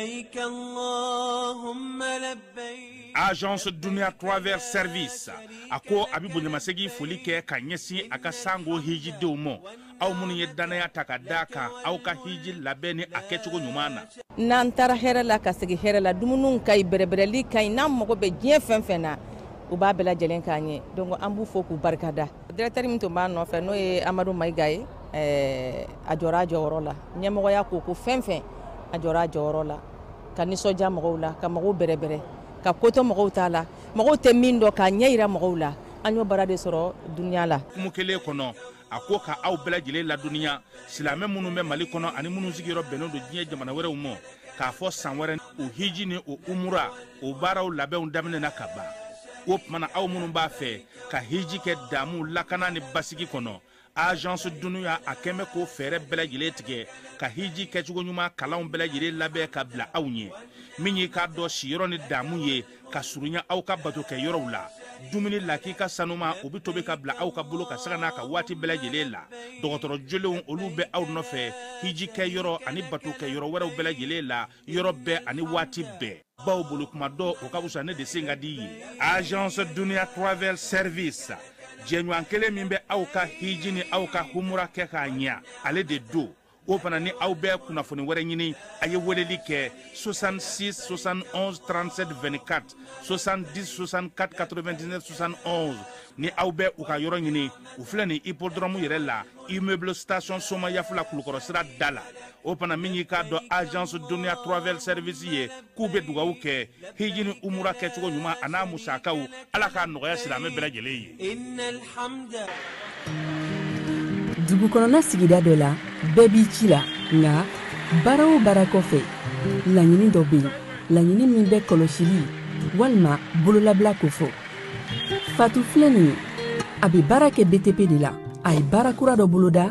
لبيك اللهم لبيك. Agence Dunia Travel Service a ko a bɛ bonyamasegin foli kɛ ka ɲɛsin a ka sango hijidenw ma, aw minnu ye danaya ta ka d'a kan aw ka hiji labɛn ni a kɛcogo ɲuman na. N'an taara hɛrɛ la ka segin hɛrɛ la, dumuniw ka ɲi, bɛrɛbɛrɛli ka ɲi, n'an mago bɛ diɲɛ fɛn fɛn na, u b'a bɛɛ lajɛlen k'an ye. Donc an b'u fo k'u barikada. Directeur min tun b'a nɔfɛ, n'o ye Amadu Mayiga ye, a jɔra a jɔyɔrɔ la. Ɲɛmɔgɔya ko ko fɛn fɛn, a jɔra a jɔyɔrɔ la, ka nisɔndiya mɔgɔw la, ka mɔgɔw bɛrɛbɛrɛ, ka ko to mɔgɔw t'a la, mɔgɔw tɛ min dɔn k'a ɲɛ yira mɔgɔw la. An y'o baara de sɔrɔ dunuya la. Hukumu kelen kɔnɔ, a ko ka aw bɛɛ lajɛlen ladɔnniya, silamɛ minnu bɛ Mali kɔnɔ ani minnu sigiyɔrɔ bɛnnen don diɲɛ jamana wɛrɛw ma, k'a fɔ san wɛrɛ o hiji ni o umura o baaraw labɛnw daminɛna ka ban. O tuma na, aw minnu b'a fɛ ka hiji kɛ damu, lakana ni basigi kɔnɔ, Agence Dunuya a kɛn bɛ k'o fɛɛrɛ bɛɛ lajɛlen tigɛ ka hiji kɛcogo ɲuman kalanw bɛɛ lajɛlen labɛn ka bila aw ɲɛ. Min y'i k'a dɔn siyɔrɔ ni damu ye ka surunya aw ka bato kɛ yɔrɔw la, dumuni lakika sanuma o bɛ tobi ka bila aw ka bolo ka sanga n'a ka waati bɛɛ lajɛlen la. Dɔgɔtɔrɔ jolenw olu bɛ aw nɔfɛ hiji kɛ yɔrɔ ani bato kɛ yɔrɔ wɛrɛw bɛɛ lajɛlen la, yɔrɔ bɛɛ ani waati bɛɛ. Baw bolo kuma dɔ o ka fisa ne de sen ka di ye. Agence Dunuya Travel Service, jɛɲɔgɔn kelen min bɛ aw ka hiji ni aw ka humura kɛ k'a ɲɛ, ale de don. O fana ni aw bɛ kunnafoni wɛrɛ ɲini, a ye weleli kɛ 66 71 37 24, 70 64 99 71. Ni aw bɛ u ka yɔrɔ ɲini, u filɛ nin hippodrome yɛrɛ la, immeuble station Somayafula, Kulukɔrɔ sira da la. O fana min y'i k'a dɔn Agence Dunuya Travel Service ye, k'u bɛ dugawu kɛ hiji ni umura kɛcogo ɲuman a n'a musakaw, Ala k'a nɔgɔya silamɛ bɛɛ lajɛlen ye. Dugu kɔnɔna sigida dɔ la, bɛɛ b'i ci la, nka baara o baara kɔfɛ, laɲini dɔ bɛ yen, laɲini min bɛ kɔlɔsili walima bololabila kofɔ. Fatu filɛ nin ye, a bɛ baara kɛ BTP de la. A ye baara kura dɔ boloda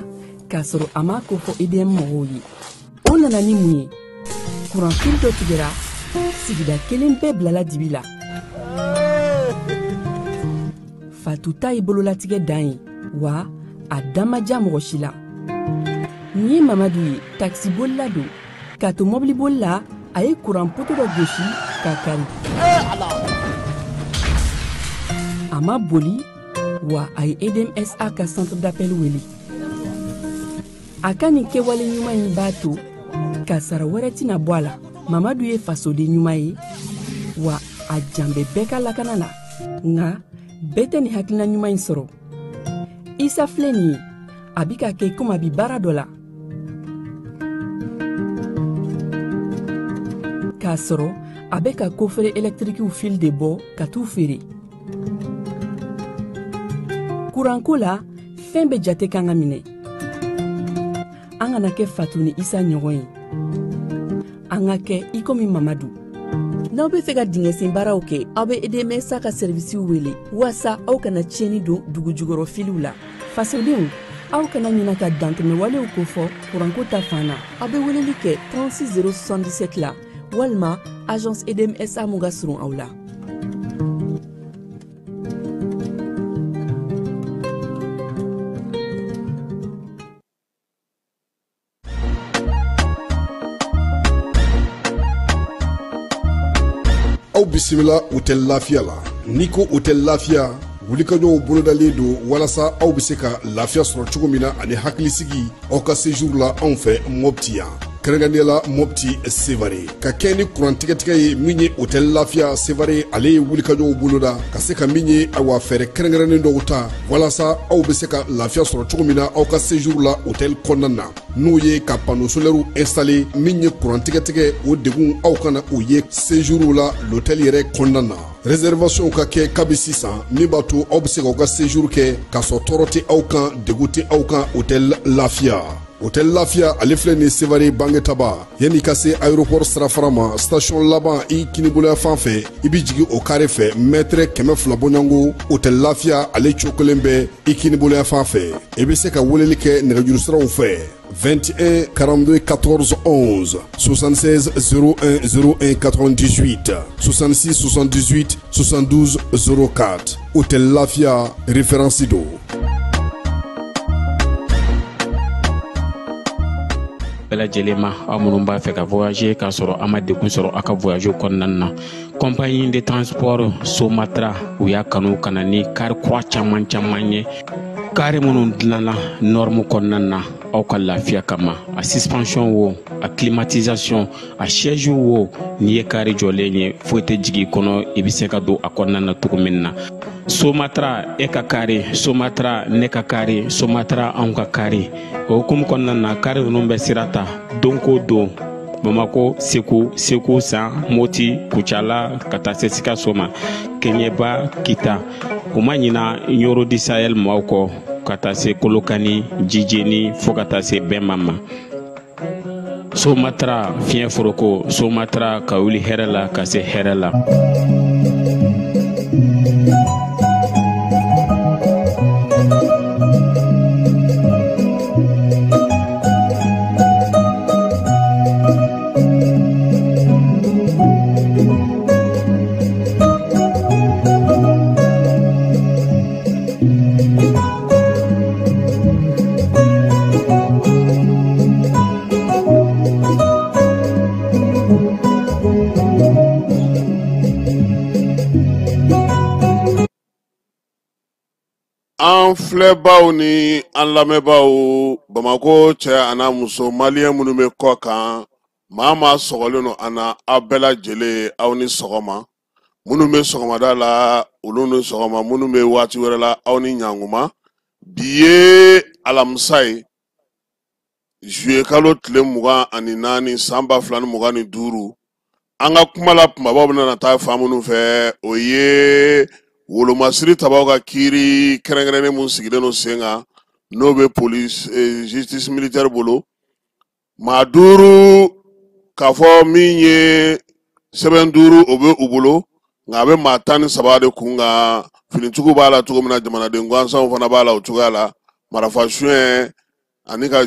k'a sɔrɔ a m'a kofɔ EDM mɔgɔw ye. O nana ni mun ye? Kuranfili dɔ tigɛra, sigida kelen bɛɛ bilala dibi la. Fatu ta ye bololatigɛ dan ye, wa a da ma diya mɔgɔ si la. Nin ye Mamadu ye, takisibolila don. K'a to mɔbiliboli la, a ye kuran poto dɔ gosi k'a kari. A ma boli, wa a ye EDMSA ka centre d'appel wele. A ka nin kɛwale ɲuman in b'a to kasara wɛrɛ tɛna bɔ a la. Mamadu ye fasoden ɲuman ye, wa a jan bɛ bɛɛ ka lakana la. Nka bɛɛ tɛ nin hakilina ɲuman in sɔrɔ. Isa filɛ nin ye, a bi ka kɛ komi a bi baara dɔ la, k'a sɔrɔ a bɛ ka kofere ɛlɛtirikiw fil de bɔ ka t'u feere. Kuranko la, fɛn bɛɛ jate kan ka minɛ. An kana kɛ Fatu ni Isa ɲɔgɔn ye, an ka kɛ i komi Mamadu. N'aw bɛ fɛ ka dingɛsen baaraw kɛ, aw bɛ EDMSA ka sɛrivisiw wele waasa aw kana tiɲɛni don dugu jukɔrɔ filiw la. Fasodenw, aw kana ɲina ka dantɛmɛwalew kofɔ kuranko ta fan na. Aw bɛ weleli kɛ 36 077 la walima agence EDMSA mun ka surun aw la. Aw bisimila Hôtel Lafiya la. N'i ko Hôtel Lafiya, wulikajɔw bolodalen don walasa aw bɛ se ka lafiya sɔrɔ cogo min na ani hakilisigi aw ka séjour la anw fɛ Mopti yan, kɛrɛnkɛrɛnnenya la Mopti Sevare. Ka kɛ ni kuran tigɛtigɛ ye, min ye Hôtel Lafiya Sevare, ale ye wulikajɔw boloda ka se ka min ye, ayiwa, fɛɛrɛ kɛrɛnkɛrɛnnen dɔw ta walasa aw bɛ se ka lafiya sɔrɔ cogo min na aw ka séjour la hôtel kɔnɔna na, n'o ye ka panneau solaire installé. Min ye kuran tigɛtigɛ o degun, aw kana o ye séjour la l'hôtel yɛrɛ kɔnɔna na. Réservation ka kɛ kabi sisan, min b'a to aw bɛ se k'aw ka séjour kɛ k'a sɔrɔ tɔɔrɔ tɛ aw kan, degun tɛ aw kan. Hôtel Lafiya, Hôtel Lafiya, ale filɛ nin Sevare Bangetaba, yanni ka se aéroport sirafara ma, station laban i kiniboloya fan fɛ, i bɛ jigin o carré fɛ, mètre 200 bɔɲɔgɔnko, Hôtel Lafiya ale cogo kelen bɛ i kiniboloya fan fɛ. I bɛ se ka weleli kɛ nɛgɛjuru siraw fɛ: 21 42 14 11, 76 01 01 98, 66 78 72 04. Hôtel Lafia, référence do. bɛɛ lajɛlen ma, aw minnu b'a fɛ ka voyager k'a sɔrɔ a ma degun sɔrɔ aw ka voyage kɔnɔna na. Compagnie de transport Somatra, u y'a kanu ka na ni kari kura caman caman ye, kari minnu dilanna norme kɔnɔna na aw ka lafiya kama. A suspension wo, a climatisation, a siège wo, n'i ye kari jɔlen ye foyi tɛ jigin i kɔnɔ, i bɛ se ka don a kɔnɔna na cogo min na. Somatra e ka kari, Somatra ne ka kari, Somatra anw ka kari. O hukumu kɔnɔna na, kari ninnu bɛ sira ta don ko don Bamako, Segu, Segu San, Moti, Kucala, ka taa se Sikaso ma, Keɲeba, Kita. U ma ɲina Ɲoro di Sahel maaw kɔ, ka taa se Kolokani, Jijeni, fo ka taa se Bɛnba ma. Somatra fiɲɛ foroko, Somatra ka wuli hɛrɛ la ka se hɛrɛ la. An filɛbaw ni an lamɛnbaaw, Bamakɔ cɛ an'a muso, maliyɛn minnu bɛ kɔ kan, maa maa sɔgɔlen don an na, aw bɛɛ lajɛlen aw ni sɔgɔma. Minnu bɛ sɔgɔmada la, olu ni sɔgɔma. Minnu bɛ waati wɛrɛ la, aw ni ɲankuma. Bi ye alamisa ye, juillet kalo tile 24 san 2025. An ka kuma la kumabaw bɛna taa fan minnu fɛ, o ye wolomasiri tabaw ka kiiri kɛrɛnkɛrɛnnen mun sigilen don sen kan, n'o bɛ police justice militaire bolo. Maa 5 k'a fɔ min ye sɛbɛn 5, o bɛ u bolo, nka a bɛ maa 13 de kun kan. Finitigiw b'a la cogo min na, jamanaden gansanw fana b'a la o cogoya la. Marifa suɲɛ ani ka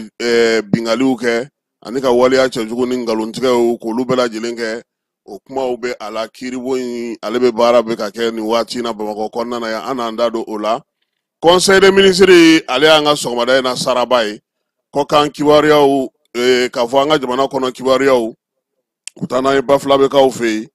bingaliw kɛ ani ka waleya cɛjugu ni nkalontigɛw k'olu bɛɛ lajɛlen kɛ, o kumaw bɛ a la. Kiiribon in ale bɛ baara bɛ ka kɛ nin waati in na Bamakɔ kɔnɔna na yan, an n'an da don o la. Conseil des ministres, ale y'an ka sɔgɔmada in na saraba ye. Kɔkan kibaruyaw, k'a fɔ an ka jamana kɔnɔ kibaruyaw, u taa n'an ye Bafulabɛkaw fɛ yen,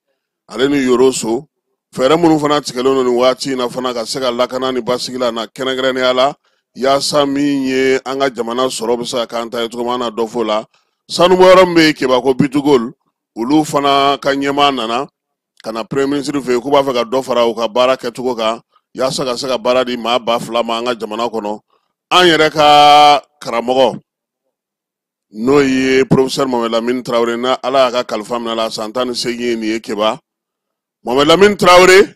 ale ni Yoroso. Fɛɛrɛ minnu fana tigɛlen don nin waati in na fana ka se ka lakana ni basigi la na kɛrɛnkɛrɛnnenya la, yaasa min ye an ka jamana sɔrɔ bɛ se ka k'an ta ye cogo min, an na dɔ fɔ o la. Sanubɔyɔrɔ min bɛ yen Kebako Bitugol, olu fana ka ɲɛmaa nana ka na premier ministre fɛ yen k'u b'a fɛ ka dɔ fara u ka baara kɛcogo kan, yaasa ka se ka baara di maa 2000 ma an ka jamana kɔnɔ. An yɛrɛ ka karamɔgɔ, n'o ye professeur Mohamed Lamine Traoré, n'a Ala y'a ka kalifa minɛ la san 18 ye nin ye. Keba Mohamed Lamine Traoré,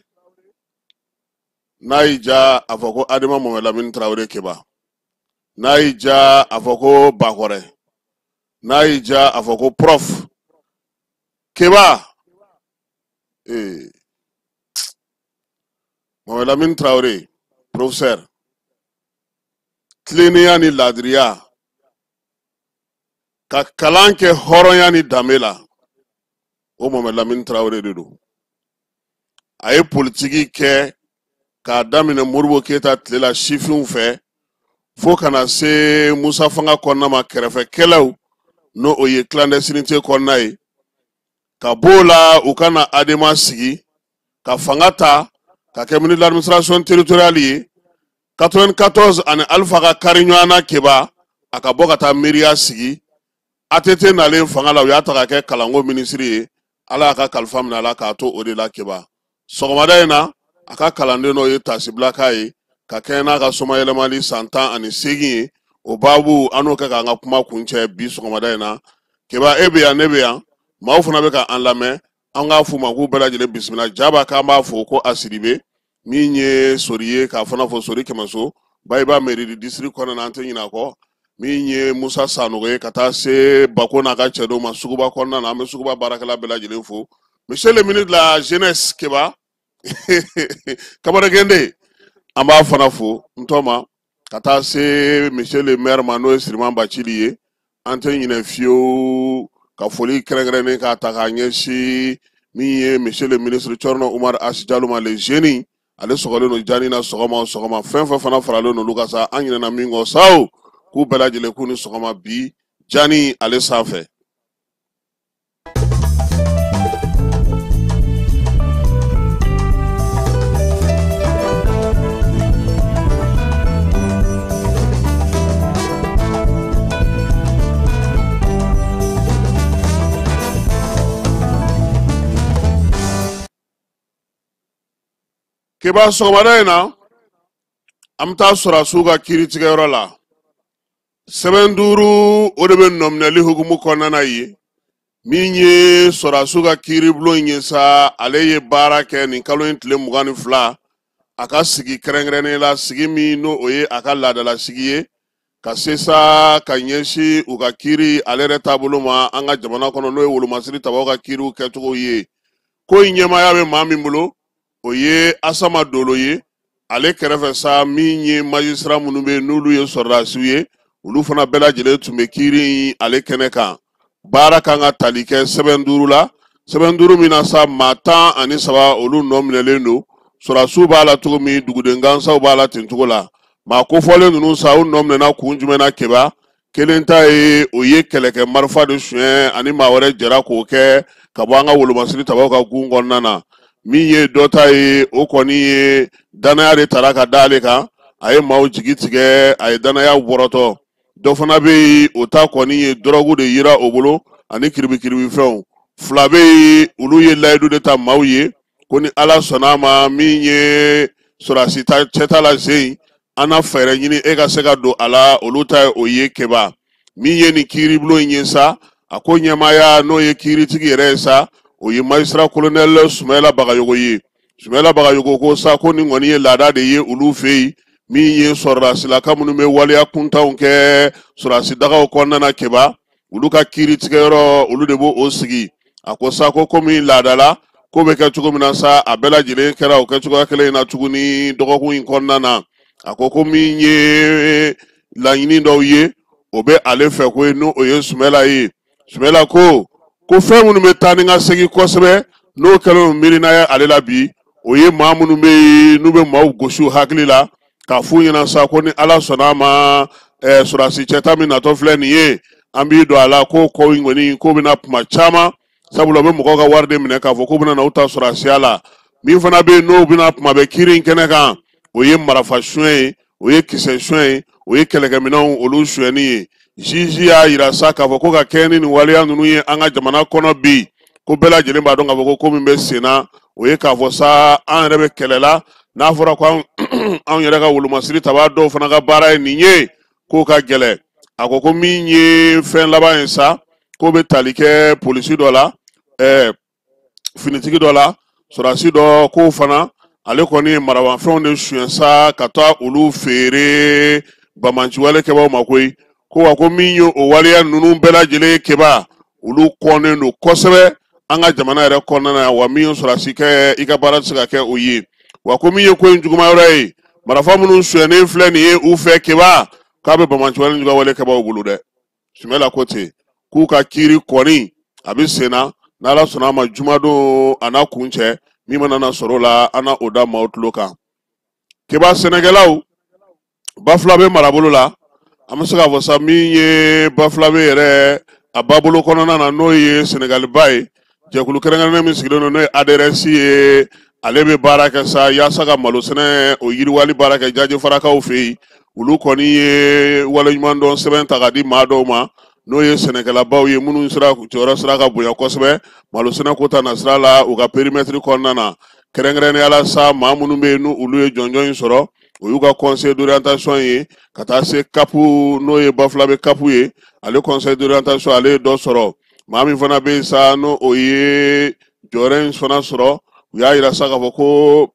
n'a y'i ja a fɔ ko Adema Mohamed Lamine Traoré Keba, n'a y'i ja a fɔ ko Bakɔrɛ, n'a y'i ja a fɔ ko prof Keba. Mohamed Lamine Traoré professeur, tilennenya ni laadiriya, ka kalan kɛ hɔrɔnya ni danbe la, o Mohamed Lamine Traoré de don. A ye politiki kɛ k'a daminɛ Modibo Keyita tile la sifinw fɛ, fo ka na se Musa fanga kɔnɔna ma, kɛrɛfɛ kɛlɛw, n'o o ye clandestinité kɔnɔna ye. Ka b'o la, u ka na Adema sigi ka fanga ta ka kɛ ministre de l'administration territoriale ye. 94 ani Alpha ka kari ɲɔgɔn na Keba, a ka bɔ ka taa miiriya sigi. ATT nalen fanga la, u y'a ta ka kɛ kalanko minisiri ye. Ala y'a ka kalifa minɛ a la k'a to o de la Keba. Sɔgɔmada in na, a ka kalanden dɔ ye tasibila k'a ye ka kɛɲɛ n'a ka somayɛlɛmali san 18 ye. O baabu, an n'o kɛ k'an ka kuma kuncɛ bi sɔgɔmada in na. Keba, e bɛ yan, ne bɛ yan, maaw fana bɛ ka an lamɛn. An k'a f'u ma k'u bɛɛ lajɛlen bisimila. Jaba, k'an b'a fo ko a Sidibe min ye sori ye, k'a fana fo Sori Kɛmɛso Bayiba mairie district kɔnɔna na, an tɛ ɲinɛ a kɔ. Min ye Musa Sanogo ye, ka taa se Bako n'a ka cɛdenw ma suguba kɔnɔna na, an bɛ suguba baarakɛla bɛɛ lajɛlen fo. Monsieur le ministre de la jeunesse Keba Kamara Gende, an b'a fana fo n tɔ ma, ka taa se monsieur le maire ma, n'o ye Siriman Bacili ye. An tɛ ɲinɛ fiyewu ka foli kɛrɛnkɛrɛnnen k'a ta k'a ɲɛsin min ye monsieur le ministre Thierno Oumar Hass Diallo ma, le jeune. Ale sɔgɔlen don jani na sɔgɔma o sɔgɔma. Fɛn fɛn fana faralen don olu kan sa, an ɲinɛna min kɔ sa, o k'u bɛɛ lajɛlen k'u ni sɔgɔma bi. Jani ale sanfɛ. Keba sɔgɔmada in na an bɛ taa sɔrɔdasiw ka kiiritigɛyɔrɔ la. Sɛbɛn 5 o de bɛ nɔminɛli hukumu kɔnɔna na yen. Min ye sɔrɔdasiw ka kiiribulon in ye sa, ale ye baara kɛ nin kalo in tile 22 a ka sigi kɛrɛnkɛrɛnnen la, sigi min n'o o ye a ka laadala sigi ye ka se sa ka ɲɛsin u ka kiiri ale yɛrɛ taabolo ma an ka jamana kɔnɔ, n'o ye wolomasiri tabaw ka kiiriw kɛcogo ye. Ko in ɲɛmaaya bɛ maa min bolo, o ye Asama Dolo ye. Ale kɛrɛfɛ sa, min ye magistrat minnu bɛ yen n'olu ye sɔrɔdasiw ye, olu fana bɛɛ lajɛlen tun bɛ kiiri in ale kɛnɛ kan. Baara kan ka tali kɛ sɛbɛn 5 la, sɛbɛn 5 min na sa, maa 13 olu nɔ minɛlen don. Sɔrɔdasiw b'a la cogo min, duguden gansaw b'a la ten cogo la. Maa kofɔlen ninnu sa, u nɔ minɛna kun jumɛn na Keba? Kelen ta ye, o ye kɛlɛkɛ marifa de suɲɛ ani maa wɛrɛ jɛra k'o kɛ ka bɔ an ka wolomasiri tabaw ka gun kɔnɔna na. Min ye dɔ ta ye, o kɔni ye danaya de tara ka da ale kan, a ye maaw jigi tigɛ, a ye danaya wɔrɔtɔ. Dɔ fana bɛ yen, o ta kɔni ye dɔrɔgu de yira o bolo ani kiribikiribifɛnw. 2 bɛ yen, olu ye layidu de ta maaw ye ko ni Ala sɔnna a ma, min ye sɔrɔdasi ta cɛta la sen, an na fɛɛrɛ ɲini e ka se ka don a la, olu ta ye o ye Keba. Min ye nin kiiribulon in ye sa, a ko ɲɛmaaya n'o ye kiiritigi yɛrɛ ye sa, o ye magistrat colonel Sumayila Bagayogo ye. Sumayila Bagayogo ko sa ko nin kɔni ye laada de ye olu fɛ yen, min ye sɔrɔdasilaka minnu bɛ waleya kuntanw kɛ sɔrɔdasi dagaw kɔnɔna na Keba, olu ka kiiritigɛyɔrɔ olu de b'o o sigi. A ko sa ko komi laada la ko bɛ kɛ cogo min na sa, a bɛɛ lajɛlen kɛra o kɛcogoya kelen in na tuguni dɔgɔkun in kɔnɔna na. A ko ko min ye laɲini dɔw ye, o bɛ ale fɛ ko n'o o ye Sumayila ye. Sumayila ko ko fɛn minnu bɛ taa ni ka segin kosɛbɛ, n'o kɛlen don miirina ye ale la bi, o ye maa minnu bɛ yen n'u bɛ maaw gosi u hakili la k'a f'u ɲɛna sa ko ni Ala sɔnna a ma, sɔrɔdasi cɛta min natɔ filɛ nin ye, an b'i don a la ko ko in kɔni k'o bɛna kuma caman, sabula u bɛ mɔgɔw ka wari de minɛ k'a fɔ k'u bɛna n'u ta sɔrɔdasiya la. Min fana bɛ yen n'o bɛna kuma bɛ kiiri in kɛnɛ kan, o ye marafa suɲɛ ye, o ye kisɛ suɲɛ ye, o ye kɛlɛkɛminɛnw olu suɲɛni ye. Juge y'a yira sa k'a fɔ ko ka kɛɲɛ ni nin waleya ninnu ye an ka jamana kɔnɔ bi, ko bɛɛ lajɛlen b'a dɔn k'a fɔ ko ko min bɛ sen na, o ye k'a fɔ sa an yɛrɛ bɛ kɛlɛ la, n'a fɔra ko anw yɛrɛ ka wolomasiri tabaa dɔw fana ka baara ye nin ye, k'o ka gɛlɛn. A ko ko min ye fɛn laban ye sa, k'o bɛ tali kɛ polisi dɔ la, finitigi dɔ la, sɔrɔdasi dɔ, k'o fana ale kɔni ye maramafɛnw de suɲɛ sa ka taa olu feere bamanciwale kɛbaaw ma koyi. Ko wa ko min ye o waleya ninnu bɛɛ lajɛlen ye Keba, olu kɔnnen don kosɛbɛ an ka jamana yɛrɛ kɔnɔna na, wa min ye sɔrɔdasi kɛ, i ka baara tɛ se ka kɛ o ye. Wa ko min ye ko in juguman yɔrɔ ye, marafa minnu suɲɛnen filɛ nin ye u fɛ Keba, k'a bɛ bamanciwale juguya wale kɛbaaw bolo dɛ. Sumayila ko ten k'u ka kiiri kɔni a bɛ sen na, n'Ala sɔnna a ma jumadon a n'a kun cɛ, min mana na sɔrɔ o la, an na o da maaw tulo kan. Keba sɛnɛkɛlaw Bafulabe marabolo la, an bɛ se k'a fɔ sa min ye Bafulabe yɛrɛ a babolo kɔnɔna na, n'o ye Sɛnɛgaliba ye, jɛkulu kɛrɛnkɛrɛnnen min sigilen don n'o ye ADRS ye, ale bɛ baara kɛ sa yaasa ka malo sɛnɛ o yiriwali baara kɛ Jajefarakaw fɛ yen. Olu kɔni ye waleɲumandɔn sɛbɛn ta ka di maa dɔw ma, n'o ye sɛnɛkɛlabaw ye minnu sera jɔyɔrɔ sera ka bonya kosɛbɛ malo sɛnɛ ko ta nasira la u ka périmètre kɔnɔna na. Kɛrɛnkɛrɛnnenya la sa, maa minnu bɛ yen n'olu ye jɔnjɔn in sɔrɔ, o y'u ka conseil d'orientation ye ka taa se CAP, n'o ye Bafulabe CAP ye, ale conseil d'orientation ale ye dɔ sɔrɔ. Maa min fana bɛ yen sa n'o o ye jɔyɔrɔ in fana sɔrɔ, u y'a yira sa k'a fɔ ko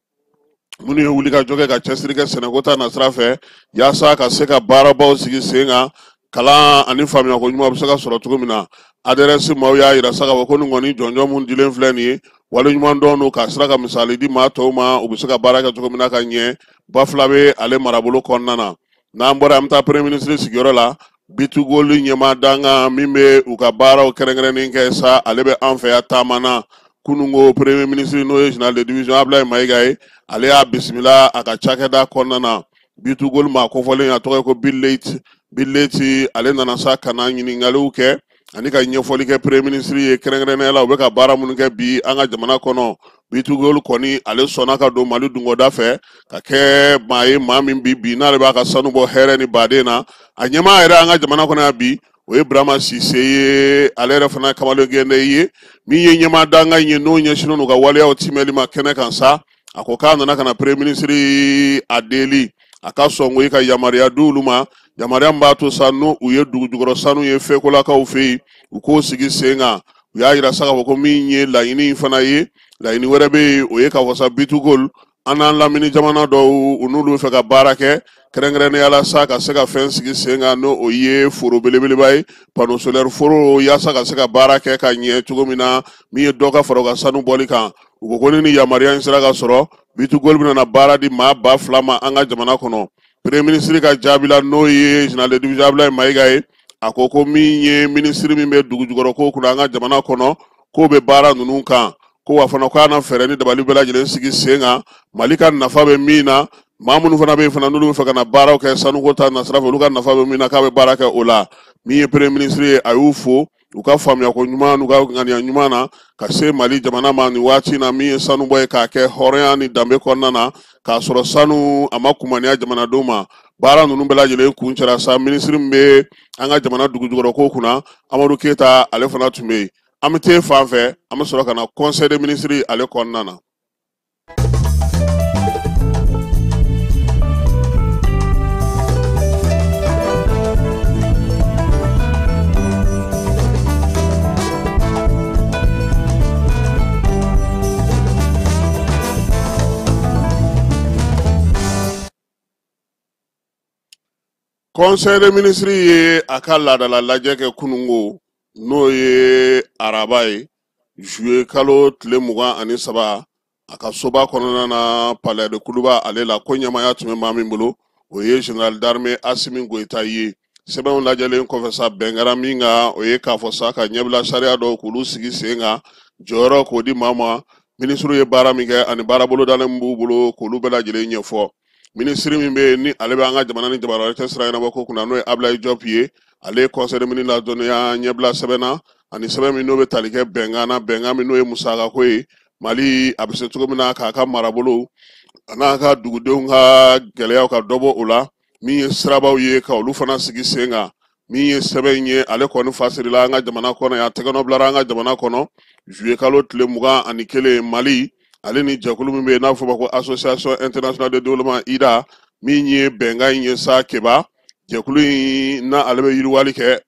minnu ye wulikajɔ kɛ ka cɛsiri kɛ sɛnɛko ta nasira fɛ yaasa ka se ka baarabaw sigi sen kan, kalan ani faamuyako ɲuman bɛ se ka sɔrɔ cogo min na. ADRS maaw y'a yira sa k'a fɔ ko nin kɔni jɔnjɔn mun dilen filɛ nin ye, waleɲumandɔn don k'a sira ka misali di maa tɔw ma, u bɛ se ka baara kɛ cogo min na ka ɲɛ Bafulabe ale marabolo kɔnɔna na. N'an bɔra, an bɛ taa premier ministre sigiyɔrɔ la, B2Gold ɲɛmaa dankan min bɛ u ka baaraw kɛrɛnkɛrɛnnen kɛ sa, ale bɛ an fɛ yan taama na. Kununko premier ministre n'o ye général de division Abdoulaye Maïga ye, ale y'a bisimila a ka cakɛda kɔnɔna na. B2Gold maa kofɔlen a tɔgɔ ye ko Bill Leit, Bill Leti ale nana sa ka na ɲininkaliw kɛ ani ka ɲɛfɔli kɛ premier ministre ye kɛrɛnkɛrɛnnenya la u bɛ ka baara minnu kɛ bi an ka jamana kɔnɔ. B2Gold kɔni ale sɔnna ka don Mali dungɔda fɛ ka kɛ maa ye maa min bi n'ale b'a ka sanu bɔ hɛrɛ ni baden na. A ɲɛmaa yɛrɛ an ka jamana kɔnɔ yan bi o ye Burama Sise ye, ale yɛrɛ fana kamalen gɛndɛ ye min ye ɲɛmaa dankan ye n'o ɲɛsinnen don ka waleyaw timɛli ma kɛnɛ kan sa. A ko k'a nana ka na premier ministre a deli a ka sɔn ko i ka yamaruya di olu ma, yamaruya min b'a to sa n'u ye dugu jukɔrɔ sanu ye Fekolakaw fɛ yen u k'o sigi sen kan. U y'a yira sa k'a fɔ ko min ye laɲini in fana ye, laɲini wɛrɛ bɛ yen o ye k'a fɔ sa B2Gold an n'an lamini jamana dɔw u n'olu bɛ fɛ ka baara kɛ kɛrɛnkɛrɛnnenya la sa ka se ka fɛn sigi sen kan n'o o ye foro belebeleba ye, panneau solaire foro, yaasa ka se ka baara kɛ ka ɲɛ cogo min na min ye dɔ ka fara u ka sanu bɔli kan. U ko ko ni nin yamaruya in sera ka sɔrɔ B2Gold bɛna na baara di maa 2000 ma an ka jamana kɔnɔ. Premier ministre ka jaabi la n'o ye général de division Abdoulaye Mayiga ye, a ko ko min ye minisiri min bɛ dugu jukɔrɔ ko kunna an ka jamana kɔnɔ k'o bɛ baara ninnu kan, ko wa fana k'a na fɛɛrɛ ni dabali bɛɛ lajɛlen sigi sen kan Mali ka nafa bɛ min na, maa minnu fana bɛ yen fana n'olu bɛ fɛ ka na baaraw kɛ sanuko ta nasira fɛ olu ka nafa bɛ min na k'a bɛ baara kɛ o la. Min ye premier ministre ye a y'u fo u ka faamuyako ɲuman n'u ka ŋaniya ɲuman na ka se Mali jamana ma nin waati na min ye sanubɔ ye k'a kɛ hɔrɔnya ni danbe kɔnɔna na k'a sɔrɔ sanu a ma kumaniya jamanadenw ma. Baara ninnu bɛɛ lajɛlen kun cɛra sa minisiri min bɛ an ka jamana dugu jukɔrɔ ko kunna Amadu Keyita ale fana tun bɛ yen. An bɛ t'e fan fɛ an bɛ sɔrɔ ka na conseil des ministres ale kɔnɔna na. Conseil des ministres ye a ka laadala lajɛ kɛ kunungo n'o ye araba ye juillet kalo tile 23 a ka soba kɔnɔna na palais de Kuluba ale la. Ko ɲɛmaaya tun bɛ maa min bolo o ye général d'armée Assimi Goïta ye. Sɛbɛnw lajɛlen kɔfɛ sa bɛn kɛra min kan o ye k'a fɔ sa ka ɲɛbila sariya dɔw k'olu sigi sen kan jɔyɔrɔ k'o di maa ma minisiriw ye baara min kɛ ani baara bolodalen min b'u bolo k'olu bɛɛ lajɛlen ɲɛfɔ. Minisiri min bɛ yen ni ale bɛ an ka jamana ni jamana wɛrɛ cɛ sira ɲɛnabɔ ko kunna n'o ye Abdoulaye Diop ye, ale ye conseil des ministres ladɔnniya ɲɛbila sɛbɛn na ani sɛbɛn min n'o bɛ tali kɛ bɛnkan na, bɛnkan min n'o ye musakako ye Mali a bɛ se cogo min na k'a ka marabolo a n'a ka dugudenw ka gɛlɛyaw ka dɔ bɔ o la, min ye sirabaw ye ka olu fana sigi sen kan. Min ye sɛbɛn in ye ale kɔni fasirila an ka jamana kɔnɔ yan, tɛgɛnɔ bilara an ka jamana kɔnɔ juillet kalo tile 21 Mali ale ni jɛkulu min bɛ yen n'a fɔ ma ko association internationale de développement IDA min ye bɛnkan in ye sa Keba jɛkulu in na ale bɛ yiriwali kɛ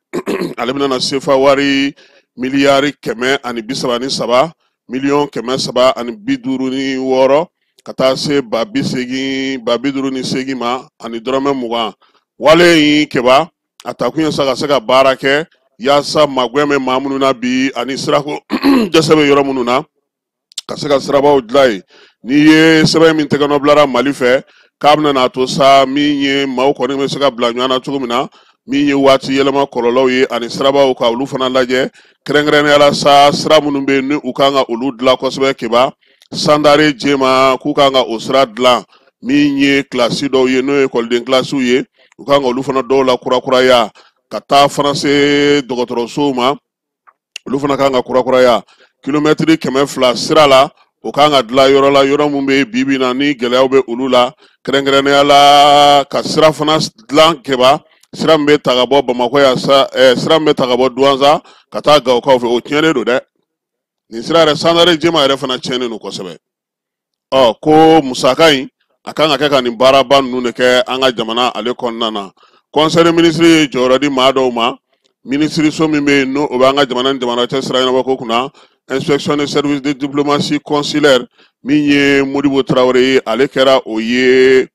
ale bɛna na sefa wari miliyari 133 miliyɔn 356 ka taa se 808 ma ani dɔrɔmɛ 20. Wale in Keba a takun ye sa ka se ka baara kɛ yaasa magwɛn bɛ maa minnu na bi ani sirako dɛsɛ bɛ yɔrɔ minnu na ka se ka sirabaw dilan yen. N'i ye sɛbɛn min tɛgɛnɔ bilara Mali fɛ k'a bɛna n'a to sa min ye maaw kɔni bɛ se ka bila ɲɔgɔn na cogo min na min ye waati yɛlɛma kɔlɔlɔw ye ani sirabaw ka olu fana lajɛ kɛrɛnkɛrɛnnenya la sa sira minnu bɛ yen ni u kan ka olu dilan kosɛbɛ Keba Sandare Jema k'u kan ka o sira dilan min ye kilasi dɔw ye n'o ye ekɔliden kilasiw ye u kan ka olu fana dɔw la kurakuraya ka taa fana se dɔgɔtɔrɔsow ma olu fana kan ka kurakuraya. Kilomɛtiri 200 sira la o kan ka dilan yɔrɔ la yɔrɔ min bɛ bi bi na ni gɛlɛyaw bɛ olu la kɛrɛnkɛrɛnnenya la ka sira fana dilan Keba sira min bɛ ta ka bɔ Bamakɔ yan sa sira min bɛ ta ka bɔ Duwanza ka taa Gawokaw fɛ o tiɲɛnen don dɛ. Nin sira yɛrɛ Sandare Jema yɛrɛ fana tiɲɛnen don kosɛbɛ. Ɔ ko musaka in a kan ka kɛ ka nin baaraba ninnu de kɛ an ka jamana ale kɔnɔna na. Conseil des ministres ye jɔyɔrɔ di maa dɔw ma minisiriso min bɛ yen n'o bɛ an ka jamana ni jamana cɛ sira ɲɛnabɔ ko kunna inspection des services de diplomatie consulaire min ye Modibo Traoré ye ale kɛra o ye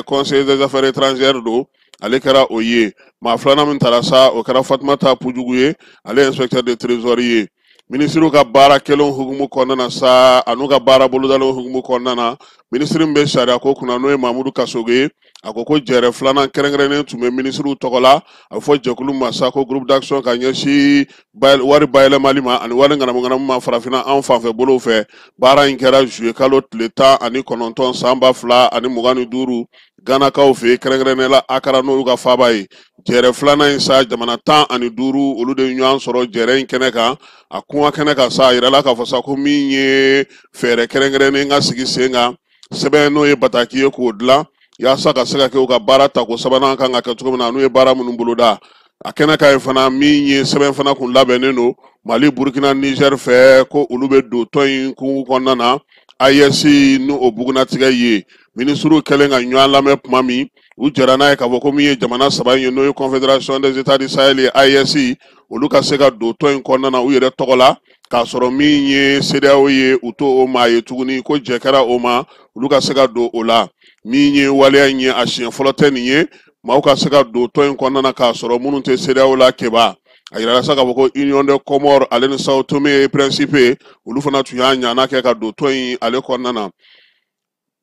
conseiller des affaires étrangères don ale kɛra o ye. Maa filanan min taara sa o kɛra Fatumata Pujugu ye ale ye inspecteur de trésor ye. Minisiriw ka baara kɛlenw hukumu kɔnɔna na sa an'u ka baara bolodalen hukumu kɔnɔna na minisiri min bɛ sariya ko kunna n'o ye Mamudu Kasoge ye A ko ko jɛrɛ filanan kɛrɛnkɛrɛnnen tun bɛ minisiriw tɔgɔ la, a bɛ fɔ jɛkulu ma sa ko groupe d'action ka ɲɛsin wari bayɛlɛmali ma ani wari ŋanamuŋanamu ma farafinna an fanfɛ bolow fɛ. Baara in kɛra juillet kalo tile 19 san 2025 Ganakaw fɛ yen, kɛrɛnkɛrɛnnenya la Akara, n'olu ka faaba ye. Jɛrɛ filanan in sa, jamana 15 olu de ye ɲɔgɔn sɔrɔ jɛrɛ in kɛnɛ kan. A kuma kɛnɛ kan sa, a yirala k'a fɔ sa ko min ye fɛɛrɛ kɛrɛnkɛrɛnnen ka sigi sen kan, sɛbɛn n'o ye bataki ye, k'o dilan yaasa ka se ka kɛ u ka baara tako sabanan kan ka kɛ cogo min na, n'u ye baara minnu boloda a kɛnɛ kan yen fana. Min ye sɛbɛn fana kun labɛnnen don Mali, Burukina, Niger fɛ, ko olu bɛ don tɔn in kun kɔnɔna na, AES ni o bugunnatigɛ ye. Minisiriw kɛlen ka ɲɔgɔn lamɛn tuma min, u jɛra n'a ye k'a fɔ ko min ye jamana saba in ye, n'o ye Confédération des États du Sahel ye, AES, olu ka se ka don tɔn in kɔnɔna na u yɛrɛ tɔgɔ la, k'a sɔrɔ min ye CEDEAO ye, u t'o o maa ye tuguni, ko jɛ kɛra o ma, olu ka se ka don o la. Min ye waleya in ye, a siɲɛ fɔlɔ tɛ nin ye maaw ka se ka don tɔn in kɔnɔna na k'a sɔrɔ minnu tɛ CEDEAO la keba. A yirala sa k'a fɔ ko Union des Comores ale ni Sao Tomé et Principe, olu fana tun y'a ɲana kɛ ka don tɔn in ale kɔnɔna na.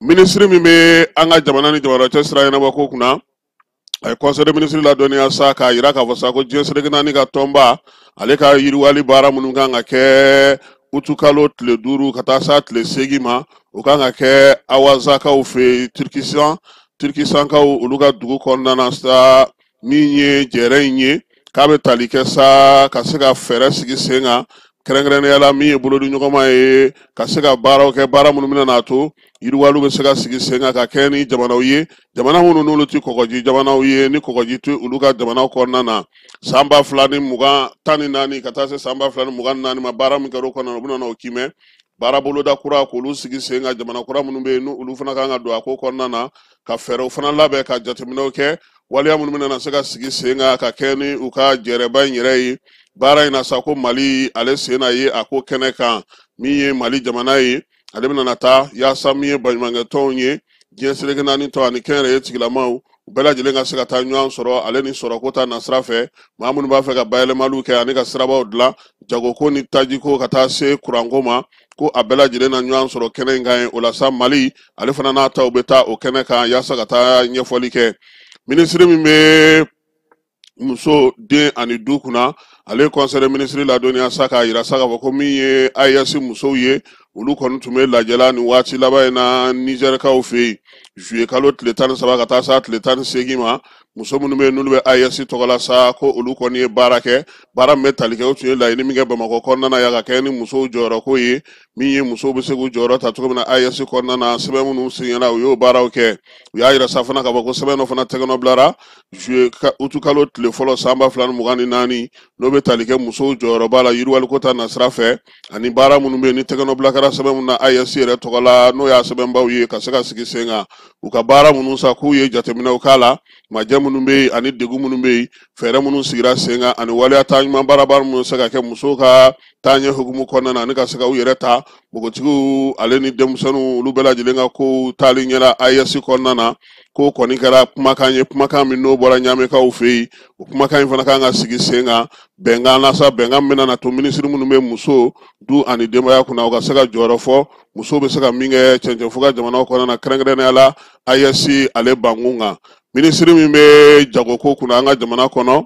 Minisiri min bɛ an ka jamana ni jamana cɛ sira ɲɛnabɔ ko kunna, a ye conseil des ministres ladɔnniya sa k'a yira k'a fɔ sa ko diɲɛ seleke naani ka tɔnba ale ka yiriwali baara minnu kan ka kɛ utukalo tile 5 ka taa sa tile 8 ma, o kan ka kɛ Awazakaw fɛ yen, Turkistan, Turkistankaw olu ka dugu kɔnɔna na sa. Min ye jɛrɛ in ye, k'a bɛ tali kɛ sa ka se ka fɛɛrɛ sigi sen kan, kɛrɛnkɛrɛnnenya la min ye bolodiɲɔgɔnma ye, ka se ka baaraw kɛ, baara minnu bɛna n'a to yiriwaliw bɛ se ka sigi sen kan ka kɛ ni jamanaw ye, jamana minnu n'olu tɛ kɔgɔji jamanaw ye, ni kɔgɔji tɛ olu ka jamanaw kɔnɔna na. San 2014 ka taa se san 2024 ma, baara min kɛra o kɔnɔna na, u bɛna na o kiimɛ baara boloda kura k'olu sigi sen kan, jamana kura minnu bɛ yen n'olu fana kan ka don a ko kɔnɔna na, ka fɛɛrɛw fana labɛn, ka jateminɛw kɛ, waleya minnu bɛna se ka sigi sen kan ka kɛ ni u ka jɛrɛba in yɛrɛ ye. Baara in na sa, ko Mali ale sen na ye a ko kɛnɛ kan. Min ye Mali jamana ye, ale bɛna na taa yaasa min ye baɲumankɛtɔnw ye, diɲɛ seleke naani tɔn ani kɛnyɛrɛye tigilamaw, u bɛɛ lajɛlen ka se ka taa ɲɔgɔn sɔrɔ ale ni sɔrɔko ta nasira fɛ, maa minnu b'a fɛ ka bayɛlɛmaliw kɛ ani ka sirabaw dilan, jagoko ni tajiko ka taa se kuranko ma, ko a bɛɛ lajɛlen na ɲɔgɔn sɔrɔ kɛnɛ in kan ye. O la sa, Mali ale fana n'a taw bɛ taa o kɛnɛ kan yaasa ka taa ɲɛfɔli kɛ. Minisiri min bɛ muso, den ani du kunna, ale ye conseil des ministres ladɔnniya sa k'a yira sa k'a fɔ ko min ye AES musow ye, olu kɔni tun bɛ lajɛ la nin waati laban in na Nizɛrikaw fɛ yen, juillet kalo tile 13 ka taa sa tile 18 ma. Muso minnu bɛ yen n'olu bɛ AES tɔgɔ la sa, ko olu kɔni ye baara kɛ, baara min bɛ tali kɛ, o tun ye laɲini min kɛ Bamakɔ kɔnɔna na yan ka kɛ ni musow jɔyɔrɔko ye, min ye musow bɛ se k'u jɔyɔrɔ ta cogo min na AES kɔnɔna na. Sɛbɛn minnu signera, u y'o baaraw kɛ. U y'a yira sa fana k'a fɔ ko sɛbɛn dɔ fana tɛgɛnɔ bilara juillet utukalo tile fɔlɔ san 2024, n'o bɛ tali kɛ musow jɔyɔrɔba la yiriwaliko ta nasira fɛ, ani baara minnu bɛ yen ni tɛgɛnɔ bila kɛra sɛbɛn minnu na AES yɛrɛ tɔgɔ la, n'o y'a sɛbɛnbaw ye, ka se ka sigi sen kan. U ka baara minnu sa, k'u ye jateminɛw k'a la, majɛ minnu bɛ yen ani degun minnu bɛ yen, fɛɛrɛ minnu sigira sen kan ani waleya taa ɲuman baaraba minnu bɛ se ka kɛ musow ka taaɲɛ hukumu kɔnɔna na, ani ka se ka u yɛrɛ ta, npogotigiw ale ni denmisɛnninw, olu bɛɛ lajɛlen ka kow taali ɲɛ la AES kɔnɔna na. Ko kɔni kɛra kumakan ye, kumakan min n'o bɔra Ɲamekaw fɛ yen, o kumakan in fana kan ka sigi sen kan bɛnkan na sa, bɛnkan min bɛna na to minisiri minnu bɛ muso, du ani denbaya kunna, u ka se ka jɔyɔrɔ fɔ musow bɛ se ka min kɛ cɛncɛnfuga jamanaw kɔnɔna na, kɛrɛnkɛrɛnnenya la AES ale bankun kan. Minisiri min bɛ jagoko kunna an ka jamana kɔnɔ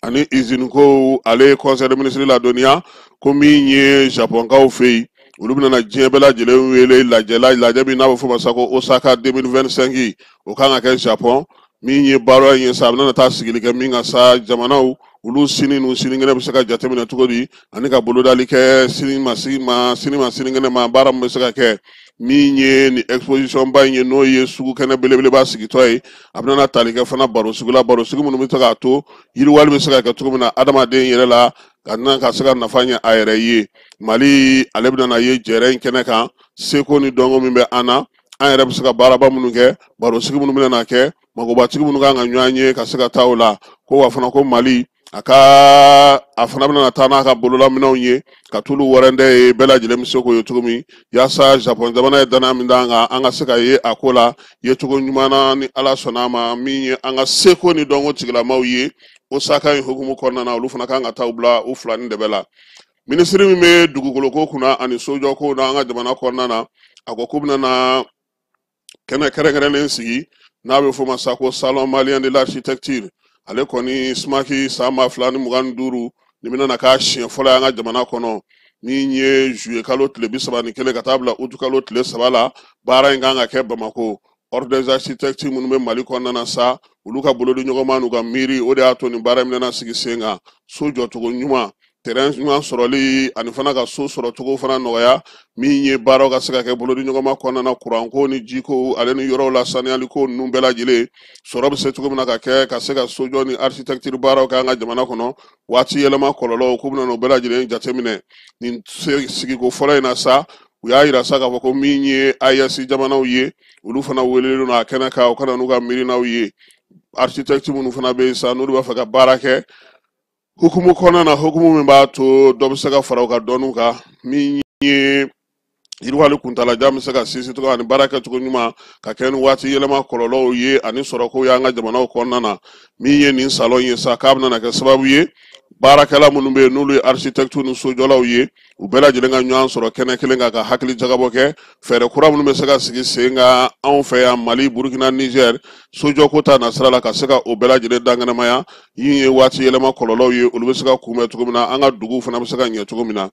ani iziniko, ale ye conseil des ministres ladɔnniya ko min ye Japɔnkaw fɛ yen, olu bɛna na diɲɛ bɛɛ lajɛlen wele lajɛ la, lajɛ min n'a bɛ fɔ o ma sa ko Osaka 2025, o kan ka kɛ Japɔn. Min ye baara in ye sa, a bɛna taa sigili kɛ min kan sa, jamanaw olu sini n'u sinikɛnɛ bɛ se ka jateminɛ cogo di, ani ka bolodali kɛ sini ma sini ma sini ma sinikɛnɛ ma, baara min bɛ se ka kɛ. Min ye nin exposition ba in ye, n'o ye sugu kɛnɛ belebeleba sigitɔ ye, a bɛna tali kɛ fana baro sugu la, baro sugu minnu bɛ se k'a to yiriwali bɛ se ka kɛ cogo min na adamaden yɛrɛ la, ka na ka se ka nafa ɲɛ a yɛrɛ ye. Mali ale bɛna ye jɛrɛ in kɛnɛ kan, seko ni dɔnko min bɛ an na, an yɛrɛ bɛ se ka baaraba minnu kɛ, barosigi minnu bɛna na kɛ, magobatigi minnu kan ka ɲɔgɔn ye ka se ka taa o la. Ko wa fana ko Mali a ka a fana bɛna taa n'a ka bololaminɛnw ye ka t'olu warɛndɛ ye, bɛɛ lajɛlen bɛ se k'o ye cogo min, yaasa Japɔn jamana ye danaya min d'an kan, an ka se ka ye a ko la yecogo ɲuman na, ni Ala sɔnna a ma. Min ye an ka seko ni dɔnko tigilamaw ye Osaka in hukumu kɔnɔna na, olu fana kan ka taa u bila u fila ni dɛbɛ la. Minisiri min bɛ dugukoloko kunna ani sojɔko na an ka jamana kɔnɔna na, a ko k'u bɛna na kɛnɛ kɛrɛnkɛrɛnnen sigi N'a bɛ f'o ma sa ko Salon malien de l'architecture, ale kɔni SMAC san 2025, nin bɛna k'a siɲɛ fɔlɔ ye an ka jamana kɔnɔ. Min ye juillet kalo tile 31 ka taa bila août kalo tile 3 la, baara in kan ka kɛ Bamako. Ordre des architectes minnu bɛ Mali kɔnɔna na sa, olu ka bolodi ɲɔgɔnma n'u ka miiri, o de y'a to nin baara in bɛna sigi sen kan. So jɔcogo ɲuman, terrain ɲuman sɔrɔli, ani fana ka so sɔrɔcogo fana nɔgɔya, min ye baaraw ka se ka kɛ bolodi ɲɔgɔnma kɔnɔna na, kuranko ni jiko ale ni yɔrɔw la saniyaliko ninnu bɛɛ lajɛlen sɔrɔ bɛ se cogo min na ka kɛ ka se ka sojɔ ni architecture baaraw kɛ an ka jamana kɔnɔ. Waati yɛlɛma kɔlɔlɔw, k'u bɛna o bɛɛ lajɛlen jateminɛ. Nin sigiko fɔlɔ in na sa, u y'a yira sa k'a fɔ ko min ye AES jamanaw ye, olu fana welelen don a kɛnɛ kan, u ka na n'u ka miirinaw ye. Architecte minnu fana bɛ yen sa, n'olu b'a fɛ ka baara kɛ hukumu kɔnɔna na, hukumu min b'a to dɔ bɛ se ka fara u ka dɔnniw kan, min ye yiriwali kuntalajan bɛ se ka sinsin cogo ani baara kɛcogo ɲuman ka kɛ ni waati yɛlɛma kɔlɔlɔw ye ani sɔrɔkow y'an ka jamanaw kɔnɔna na. Min ye nin salon ye sa, k'a bɛna kɛ sababu ye baarakɛla minnu bɛ yen, n'olu ye architectes ni sojɔlaw ye, u bɛɛ lajɛlen ka ɲɔgɔn sɔrɔ kɛnɛ kelen kan ka hakili jagabɔ kɛ fɛɛrɛ kura minnu bɛ se ka sigi sen kan anw fɛ yan Mali, Burukina, Niger, sojɔko ta nasira la, ka se ka o bɛɛ lajɛlen dankɛnɛmaya. Min ye waati yɛlɛma kɔlɔlɔw ye, olu bɛ se ka kunbɛn cogo min na, an ka duguw fana bɛ se ka ɲɛ cogo min na.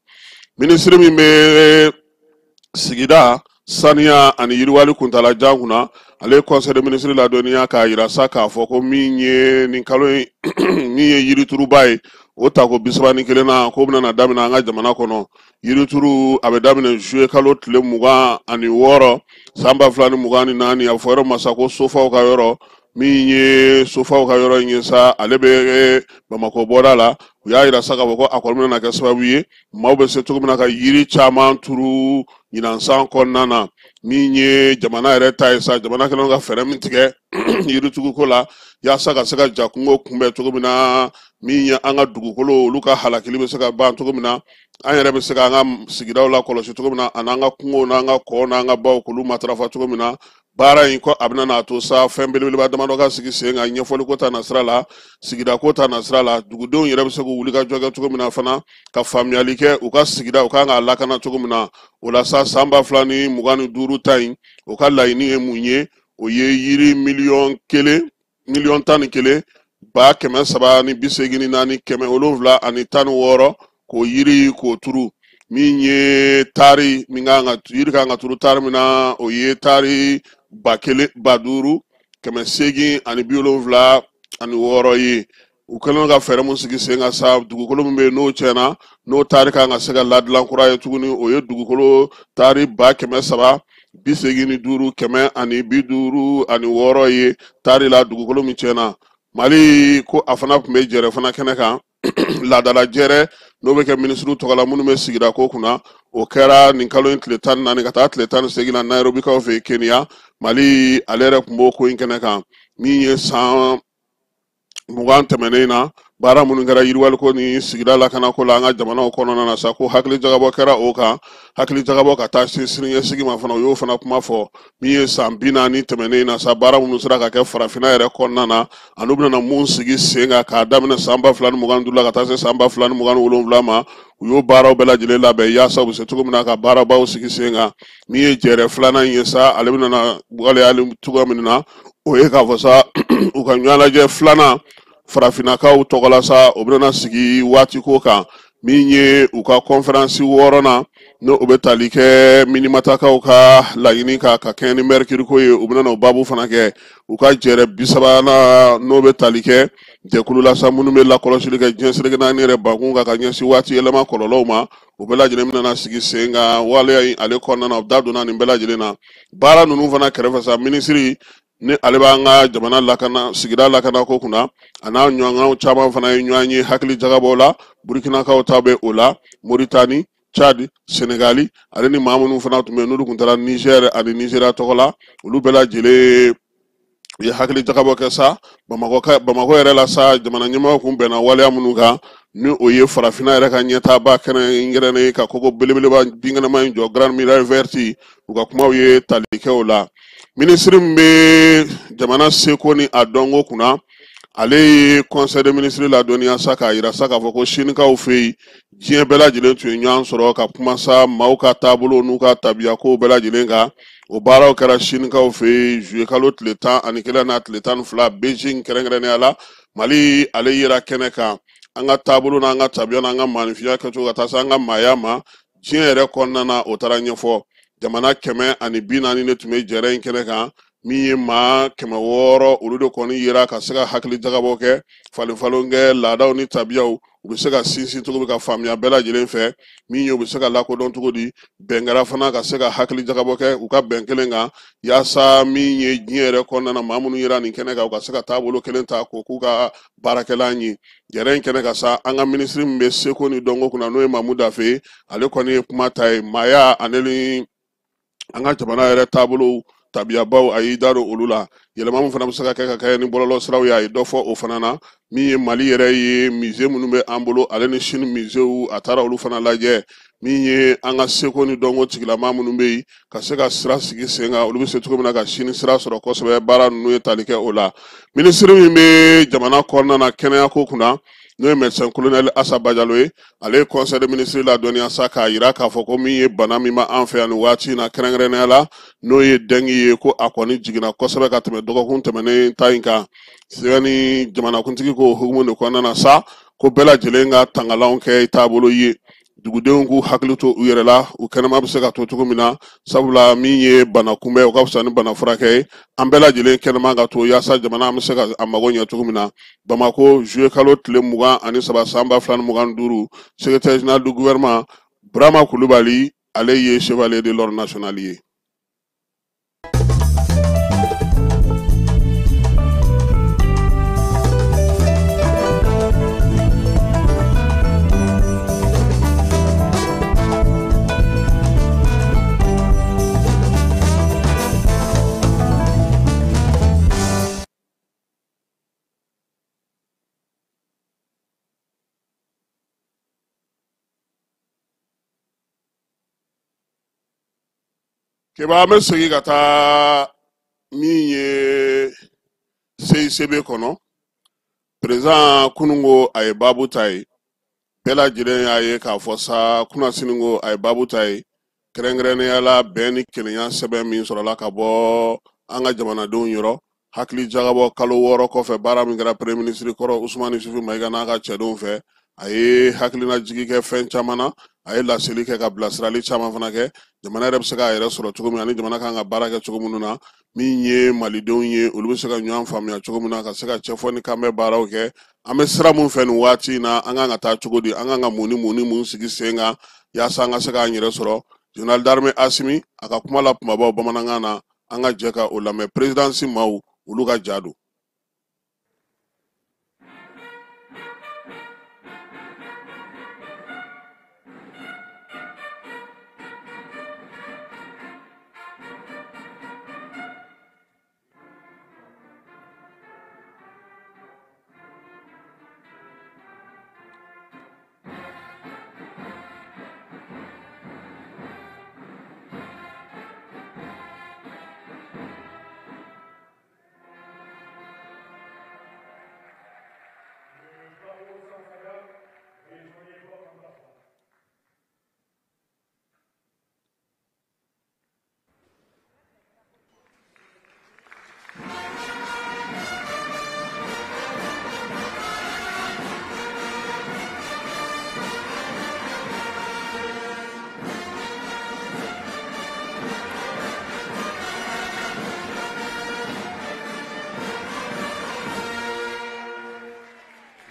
Minisiri min bɛ sigida saniya ani yiriwali kuntalajan kunna, ale ye conseil de ministre ladɔnniya k'a yira sa k'a fɔ ko min ye nin kalo in, min ye yirituruba ye, o tako 31 na, k'o bɛna daminɛ an ka jamana kɔnɔ. Yirituru a bɛ daminɛ juillet kalo tile 26 san 2024. A bɛ fɔ yɔrɔ ma sa ko sofaw ka yɔrɔ. Min ye sofaw ka yɔrɔ in ye sa, ale bɛ Bamakɔ bɔda la. U y'a yira sa k'a fɔ ko a kɔni bɛna kɛ sababu ye maaw bɛ se cogo min na ka yiri caman turu ɲinan san kɔnɔna na. Min ye jamana yɛrɛ ta ye sa, jamana kɛlen ka fɛɛrɛ min tigɛ yirituruko la yaasa ka se ka ja kungo kunbɛn cogo min na, min ye an ka dugukolo olu ka halakili bɛ se ka ban cogo min na, an yɛrɛ bɛ se ka an ka sigidaw lakɔlɔsi cogo min na, ani an ka kungow n'an ka kɔw n'an ka baw k'olu matarafa cogo min na. Baara in ko a bɛna n'a to sa fɛn belebeleba damadɔ ka sigi sen kan, ɲɛfɔliko ta nasira la, sigidako ta nasira la, dugudenw yɛrɛ bɛ se k'u wuli ka jɔ kɛ cogo min na fana, ka faamuyali kɛ u ka sigida u kan k'a lakana cogo min na. O la sa, san 2025 ta in, o ka laɲini ye mun ye? O ye yiri miliyɔn 1, miliyɔn 11 384 716, k'o yiri k'o turu. Min ye taari min kan ka yiri kan ka turu taari min na, o ye taari 1000 5876 ye. U kɛlen ka fɛɛrɛ mun sigi sen kan sa, dugukolo min bɛ yen n'o tiɲɛna, n'o taari kan ka se ka ladilan kura ye tuguni, o ye dugukolo taari 385 156 ye taari la, dugukolo min tiɲɛna. Mali ko a fana tun bɛ jɛrɛ fana kɛnɛ kan, laadala jɛrɛ n'o bɛ kɛ minisiriw tɔgɔ la minnu bɛ sigida ko kunna, o kɛra nin kalo in tile 14 ka taa tile 18 na Nairobikaw fɛ yen Kenya. Mali ale yɛrɛ tun b'o ko in kɛnɛ kan. Min ye san 20 tɛmɛnen na, baara minnu kɛra yiriwaliko ni sigida lakanako la an ka jamanaw kɔnɔna na sa, ko hakili jagabɔ kɛra o kan, hakili jagabɔ ka taa se siniɲɛsigi ma fana, u y'o fana kuma fɔ. Min ye san 40 tɛmɛnen na sa, baara minnu sera ka kɛ farafinna yɛrɛ kɔnɔna na, ani u bɛna mun sigi sen kan k'a daminɛ san 2025 la ka taa se san 2027 ma, u y'o baaraw bɛɛ lajɛlen labɛn yaasa u bɛ se cogo min na ka baarabaw sigi sen kan. Min ye jɛrɛ filanan ye sa, ale bɛna waleyali cogoya min na, o ye k'a fɔ sa u ka ɲɔgɔnlajɛ filanan farafinnakaw tɔgɔ la sa, o bɛna sigi waati ko kan. Min ye u ka kɔnferansi wɔɔrɔnan, n'o o bɛ tali kɛ minimatakaw ka laɲini kan ka kɛɲɛ ni mɛrikiri ko ye, u bɛna o baabu fana kɛ. U ka jɛrɛ 30nan, n'o bɛ tali kɛ jɛkulu la sa minnu bɛ lakɔlɔsili kɛ diɲɛ seleke naani yɛrɛ bankun kan ka ɲɛsin waati yɛlɛma kɔlɔlɔw ma, o bɛɛ lajɛlen bɛna sigi sen kan waleya in ale kɔnɔna na. U da donna nin bɛɛ lajɛlen na. Baara ninnu fana kɛrɛfɛ sa, minisiri ni ale b'an ka jamana lakana, sigida lakana ko kunna, a n'a ɲɔgɔnnaw caman fana ye ɲɔgɔn ye hakili jagabɔ la. Burukinakaw ta bɛ o la, Moritani, Chad, Senegali, ale ni maa minnu fana tun bɛ yen n'olu tun taara Niger ani Nigeria tɔgɔ la, olu bɛɛ lajɛlen u ye hakili jagabɔ kɛ sa. Bamakɔ yɛrɛ la sa, jamana ɲɛmɔgɔw kun bɛnna waleya minnu kan, ni o ye farafinna yɛrɛ ka ɲɛtaaba kɛrɛnkɛrɛnnen ye ka koko belebeleba binkɛnɛma in jɔ, Grande Muraille Verte, u ka kumaw ye tali kɛ o la. Minisiri min bɛ jamana seko ni a dɔnko kunna, Ale ye conseil des ministres ladɔnniya sa k'a yira sa k'a fɔ ko sinikaw fɛ yen, diɲɛ bɛɛ lajɛlen tun ye ɲɔgɔn sɔrɔ ka kuma sa maaw ka taabolo n'u ka tabiya kow bɛɛ lajɛlen kan. O baaraw kɛra sinikaw fɛ yen juillet kalo tile 11 n'a tile 12 Beijing kɛrɛnkɛrɛnnenya la. Mali ale yera kɛnɛ kan, an ka taabolo n'an ka tabiya n'an ka maanifinya kɛcogo ka taa se an ka maaya ma diɲɛ yɛrɛ kɔnɔna na, o taara ɲɛfɔ. Jamana 140 de tun bɛ jɛrɛ in kɛnɛ kan, min ye maa 600, olu de kɔni yera ka se ka hakili jagabɔ kɛ, falen falen kɛ laadaw ni tabiyaw, u bɛ se ka sinsin cogo min ka faamuya bɛɛ lajɛlen fɛ, min ye u bɛ se ka lakodɔn cogo di. Bɛn kɛra fana ka se ka hakili jagabɔ kɛ u ka bɛn kelen kan, yaasa min ye diɲɛ yɛrɛ kɔnɔna na maa minnu yera nin kɛnɛ kan, u ka se ka taabolo kelen ta k'o k'u ka baarakɛlan ye. Jɛrɛ in kɛnɛ kan sa, an ka minisiri min bɛ seko ni dɔnko kunna, n'o ye Mamu Dafe ye, ale kɔni ye kuma ta ye maaya ani ni an ka jamana yɛrɛ taabolow tabiyabaw, a y'i da don olu la. Yɛlɛma min fana bɛ se ka kɛ ka kɛ ni bɔlɔlɔ siraw ye, a ye dɔ fɔ o fana na. Min ye Mali yɛrɛ ye, musée minnu bɛ an bolo, ale ni Chine muséew, a taara olu fana lajɛ. Min ye an ka seko ni dɔnko tigilama minnu bɛ yen, ka se ka sira sigi sen kan, olu bɛ se cogo min na ka Chine sira sɔrɔ kosɛbɛ, baara ninnu ye tali kɛ o la. Minisiri min bɛ jamana kɔnɔna na kɛnɛyako kunna, n'o ye médecin colonel Asa Bajalo ye, ale ye conseil des ministres ladɔnniya sa k'a yira k'a fɔ ko min ye bana min b'an fɛ yan nin waati in na kɛrɛnkɛrɛnnenya la, n'o ye dengue ye, ko a kɔni jiginna kosɛbɛ ka tɛmɛ dɔgɔkun tɛmɛnen ta in kan. Sɛbɛnni jamanakuntigi ko hukumu de kɔnɔna na sa, ko bɛɛ lajɛlen ka tangalanw kɛ i taabolo ye, dugudenw k'u hakili to u yɛrɛ la, u kɛnɛma bɛ se ka to cogo min na, sabula min ye bana kunbɛn, o ka fisa ni bana furakɛ ye. An bɛɛ lajɛlen kɛnɛma ka to yaasa jamana an bɛ se ka a mago ɲɛ cogo min na. Bamako, juillet kalo tile 23 san 2025, secrétaire général du gouvernement Burama Kulubali, ale ye chevalier de l'ordre national ye. Keba, an bɛ segin ka taa min ye CICB kɔnɔ. Président kunungo a ye baabu ta ye, bɛɛ lajɛlen y'a ye k'a fɔ sa kunasini a ye baabu ta ye, kɛrɛnkɛrɛnnenya la bɛn ni kelenya sɛbɛn min sɔrɔla ka bɔ an ka jamanadenw yɔrɔ. Hakili jagabɔ kalo 6 kɔfɛ, baara min kɛra premier ministre kɔrɔ Usumani Yusufu Mayiga n'a ka cɛdenw fɛ, a ye hakilina jigi kɛ fɛn caman na, a ye laseli kɛ ka bilasirali caman fana kɛ, jamana yɛrɛ bɛ se k'a yɛrɛ sɔrɔ cogo min ani jamana kan ka baara kɛ cogo minnu na, min ye malidenw ye olu bɛ se ka ɲɔgɔn faamuya cogo min na, ka se ka cɛfɔ ni kanbɛn baaraw kɛ. An bɛ sira mun fɛ nin waati in na, an kan ka taa cogo di, an kan ka mun ni mun ni mun sigi sen kan yaasa an ka se k'an yɛrɛ sɔrɔ. Général d'armée Asimi a ka kuma la kumabaw bamanankan na, an ka jɛ ka o lamɛn. Présidence maaw olu ka ja don.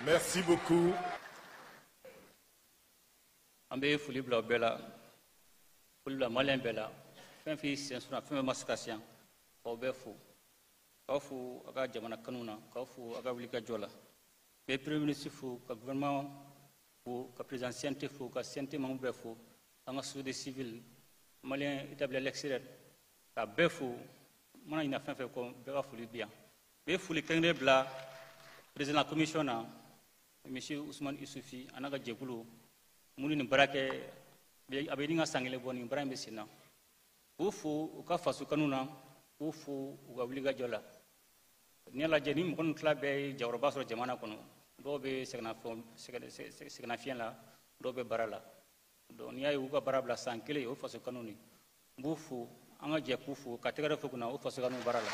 Merci beaucoup. An bɛ foli bila bɛɛ la, foli bila maliyɛn bɛɛ la, fɛn fɛn sen sɔrɔ, fɛn fɛn ma se ka se yan, k'aw bɛɛ fo, k'aw fo a ka jamana kanu na, k'aw fo a ka wulikajɔ la. N bɛ premier ministre fo, ka gouvernement fo, ka président CNT fo, ka CNT membre bɛɛ fo, an ka société civile malien établi à l'extérieur, ka bɛɛ fo. N mana ɲinɛ fɛn fɛn kɔ, bɛɛ ka foli bi yan. N bɛ foli kɛrɛnkɛrɛn bila président de la commission na, monsieur Ousmane Isufi, a n'a ka jɛkulu minnu nin baara kɛ, a bɛ ɲini ka san kelen bɔ nin baara in bɛ sen na. K'u fo u ka faso kanu na, k'u fo u ka wulikajɔ la. N'i y'a lajɛ ni mɔgɔ ninnu tila bɛɛ ye jayɔrɔba sɔrɔ jamana kɔnɔ, dɔw bɛ sɛgɛnnafiɲɛ la, dɔw bɛ baara la. Donc n'i y'a ye u ka baara bila san kelen, o faso kanu de. N b'u fo, an ka jɛ k'u fo, ka tɛgɛrɛ fo kunna o faso kanu baara la.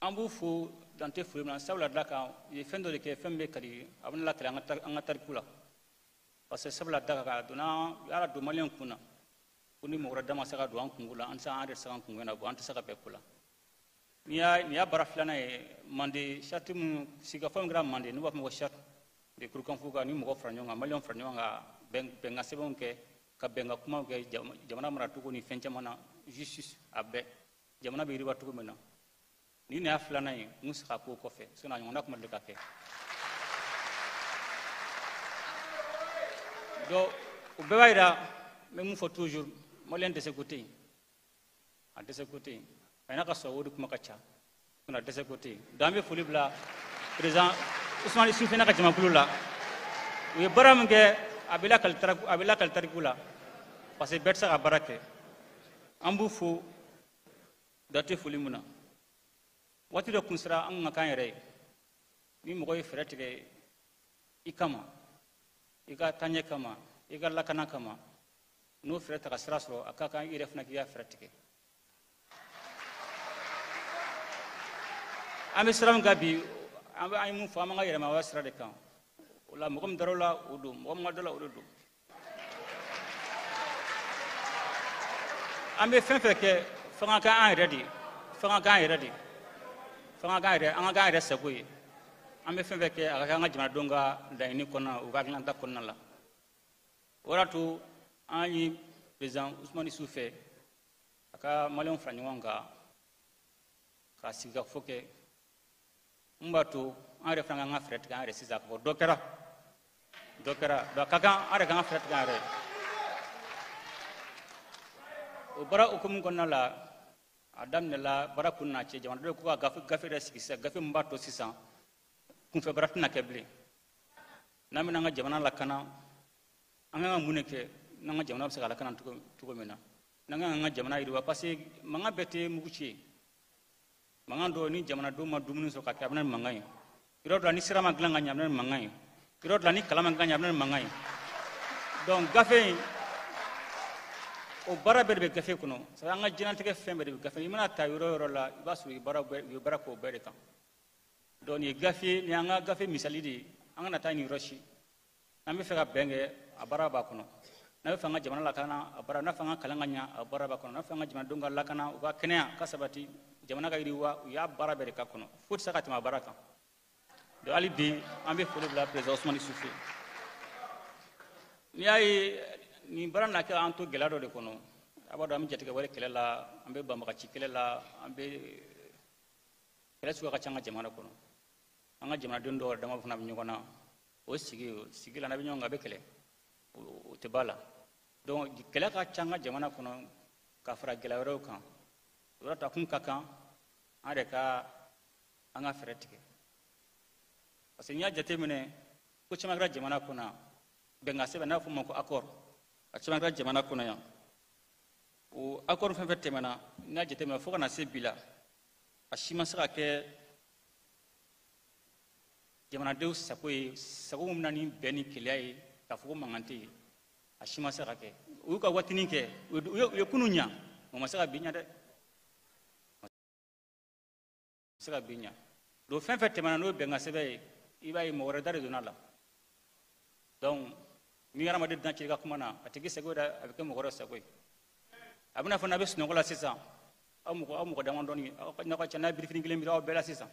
An b'u fo dan tɛ foli min na, sabula da kan u ye fɛn dɔ de kɛ, fɛn bɛ kali a bɛna lakali an ka tariku la. Parce que sabula da kan a donna yala don maliyɛn kun na ko ni mɔgɔ wɛrɛ da ma se ka don an kungo la, an tɛ se an yɛrɛ se k'an kungo ɲɛnabɔ, an tɛ se ka bɛn ko la. N'i y'a baara filanan ye, Mande charte min sigikafɔ min kɛra Mande, n'u b'a fɔ ma ko charte de Kurukanfuga, ni mɔgɔ fara ɲɔgɔn kan, maliyɛnw fara ɲɔgɔn kan, bɛnkan sɛbɛnw kɛ, ka bɛnkan kumaw kɛ jamana maracogo ni fɛn caman na, justice a bɛɛ, jamana bɛ yiriwa cogo min na. Ni nin y'a filanan ye, n se ka k'o kɔfɛ, sinon a ɲɔgɔnna kuma deli ka kɛ. Donc o bɛɛ b'a yira, n bɛ mun fɔ toujours, maliyɛn dɛsɛ ko tɛ yen, a dɛsɛ ko tɛ yen. A n'a ka sɔrɔ o de kuma ka ca, sinon a dɛsɛ ko tɛ yen. Donc an bɛ foli bila président Ousmane Isufu n'a ka jamakulu la. U ye baara min kɛ, a bɛ lakali tariku la, parce que bɛɛ tɛ se ka baara kɛ. An b'u fo dan tɛ foli min na. Waati dɔ kun sera an ka k'an yɛrɛ ye. Ni mɔgɔ ye fɛɛrɛ tigɛ i kama, i ka taaɲɛ kama, i ka lakana kama, n'o fɛɛrɛ ta ka sira sɔrɔ, a ka kan i yɛrɛ fana k'i ka fɛɛrɛ tigɛ. An bɛ sira min kan bi, an ye mun fɔ, an b'an ka yɛrɛmahɔrɔnya sira de kan. O la mɔgɔ min dar'o la, o don, mɔgɔ min ma dɔ la, o de don. An bɛ fɛn fɛn kɛ, f'an ka k'an yɛrɛ de ye, f'an ka k'an yɛrɛ de ye, f'an ka k'an yɛrɛ, an ka k'an yɛrɛ sago ye. An bɛ fɛn fɛn kɛ, a ka kɛ an ka jamanadenw ka laɲini kɔnɔna, u ka hakilinata kɔnɔna la. O de y'a to an ye président Ousmane Isufu fɛ, a ka maliyɛnw fara ɲɔgɔn kan, ka sigikafɔ kɛ. Mun b'a to an yɛrɛ fana k'an ka fɛɛrɛ tigɛ an yɛrɛ sisan, k'a fɔ dɔ kɛra, dɔ kɛra, donc a ka kan an yɛrɛ k'an ka fɛɛrɛ tigɛ an yɛrɛ ye. O baara hukumu kɔnɔna la, a daminɛla baara kun n'a cɛ, jamanadenw ko ka gafe yɛrɛ sigi sisan, gafe min b'a to sisan kunfɛ baara tɛna kɛ bilen. N'an bɛna an ka jamana lakana, an kan ka mun de kɛ n'an ka jamana bɛ se ka lakana cogo min na, n'an kan k'an ka jamana yiriwa, parce que mankan bɛɛ tɛ mugu ci ye. Mankan dɔw ni jamanadenw ma dumuni sɔrɔ ka kɛ, a bɛ na ni mankan ye. Yɔrɔ dɔ la ni sira ma dilan ka ɲɛ, a bɛ na ni mankan ye. Yɔrɔ dɔ la ni kalan ma dilan ka ɲɛ, a bɛ na ni mankan ye. Donc gafe in, o baara bɛɛ de bɛ gafe kɔnɔ. C'est à dire an ka diɲɛlatigɛ fɛn bɛɛ de bɛ gafe. I mana ta yɔrɔ o yɔrɔ la, i b'a sɔrɔ u ye baara k'o bɛɛ de kan. Donc nin ye gafe, nin y'an ka gafe misali de ye. An kana taa nin yɔrɔ si. N'an bɛ fɛ ka bɛn kɛ, a baara b'a kɔnɔ. N'a bɛ fɛ an ka jamana lakana, a baara, n'a fɛ an ka kalan ka ɲɛ, a baara b'a kɔnɔ. N'a fɛ an ka jamanadenw ka lakana, u ka kɛnɛya ka sabati, jamana ka yiriwa, u y'a baara bɛɛ de k'a kɔnɔ. Foyi tɛ se ka tɛmɛ a baara kan. Donc hali bi an bɛ foli bila président Ousmane Isufu ye. N'i y'a ye nin baara na kɛ, an to gɛlɛya dɔ de kɔnɔ. A b'a dɔn an bɛ jatigɛ wale kɛlɛ la, an bɛ banbagaci kɛlɛ la, an bɛ kɛlɛ suguya ka ca an ka jamana kɔnɔ. An ka jamanaden dɔw dama fana bɛ ɲɔgɔn na. O sigi la, n'a bɛ ɲɔgɔn kan, a bɛ kɛlɛ. O tɛ ba la. Donc kɛlɛ ka ca an ka jamana kɔnɔ ka fara gɛlɛya wɛrɛw kan. O yɔrɔ ta kun ka kan an yɛrɛ ka an ka fɛɛrɛ tigɛ. Parce que n'i y'a jateminɛ, ko caman kɛra jamana kɔnɔ yan. Bɛnkan sɛbɛn, n'a bɛ fɔ o ma ko accord, a caman kɛra jamana kɔnɔ yan. O accord fɛn fɛn tɛmɛna, n'i y'a jateminɛ fo ka na se bi la, a si ma se ka kɛ jamanadenw sago ye, sago min bɛ na ni bɛn ni kelenya ye, k'a fɔ ko mankan tɛ yen, a si ma se ka kɛ. U y'u ka waatinin kɛ, u ye kunun ɲa, o ma se ka bi ɲa dɛ. O ma se ka bi ɲa. Donc fɛn fɛn tɛmɛna n'o ye bɛnkan sɛbɛn ye, i b'a ye mɔgɔ wɛrɛ da de donna a la. Donc ni hadamaden dan cɛ i ka kuma na, a tɛ k'i sago ye dɛ, a bɛ kɛ mɔgɔ wɛrɛ sago ye. A bɛna fɔ n'a bɛ sunɔgɔ la sisan, aw mɔgɔ damadɔni, n'aw ka ca n'a ye birifini kelen biri aw bɛɛ la sisan,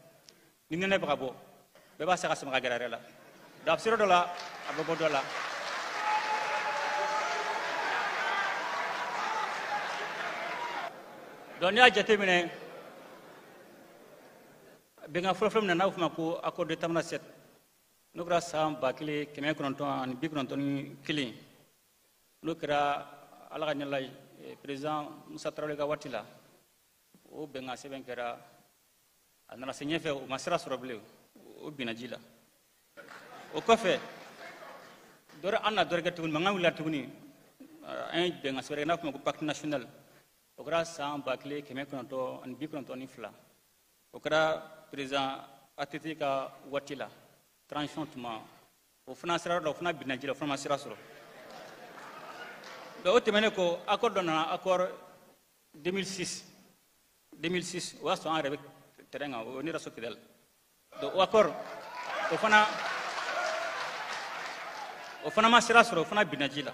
ni nɛnɛ bɛ ka bɔ, bɛɛ b'a se ka sama ka gɛrɛ a yɛrɛ la. Donc a bɛ se yɔrɔ dɔ la, a bɛ bɔ dɔ la. Donc n'i y'a jateminɛ, bɛnkan fɔlɔfɔlɔ min na, n'a bɛ f'o ma ko accord de Tamanrasset, n'o kɛra san 1991, n'o kɛra Ala ka ɲɛla ye, président Musa Tarawele ka waati la, o bɛnkan sɛbɛn kɛra, a nana se ɲɛfɛ, o ma sira sɔrɔ bilen, o binna ji la. O kɔfɛ, an na dɔ kɛ tuguni, mankan wulila tuguni, an ye bɛnkan sɛbɛn kɛ, n'a fɔ o ma ko pacte national. O kɛra san 1992. O kɛra président ATT ka waati la, transition tuma. O fana sira dɔ, o fana binna ji la, o fana ma sira sɔrɔ. Donc o tɛmɛnen kɔ, accord dɔ nana, accord 2006. 2006, o y'a sɔrɔ an yɛrɛ bɛ terrain kan, o ne yɛrɛ so Kidali. Donc o accord, o fana ma sira sɔrɔ, o fana binna ji la.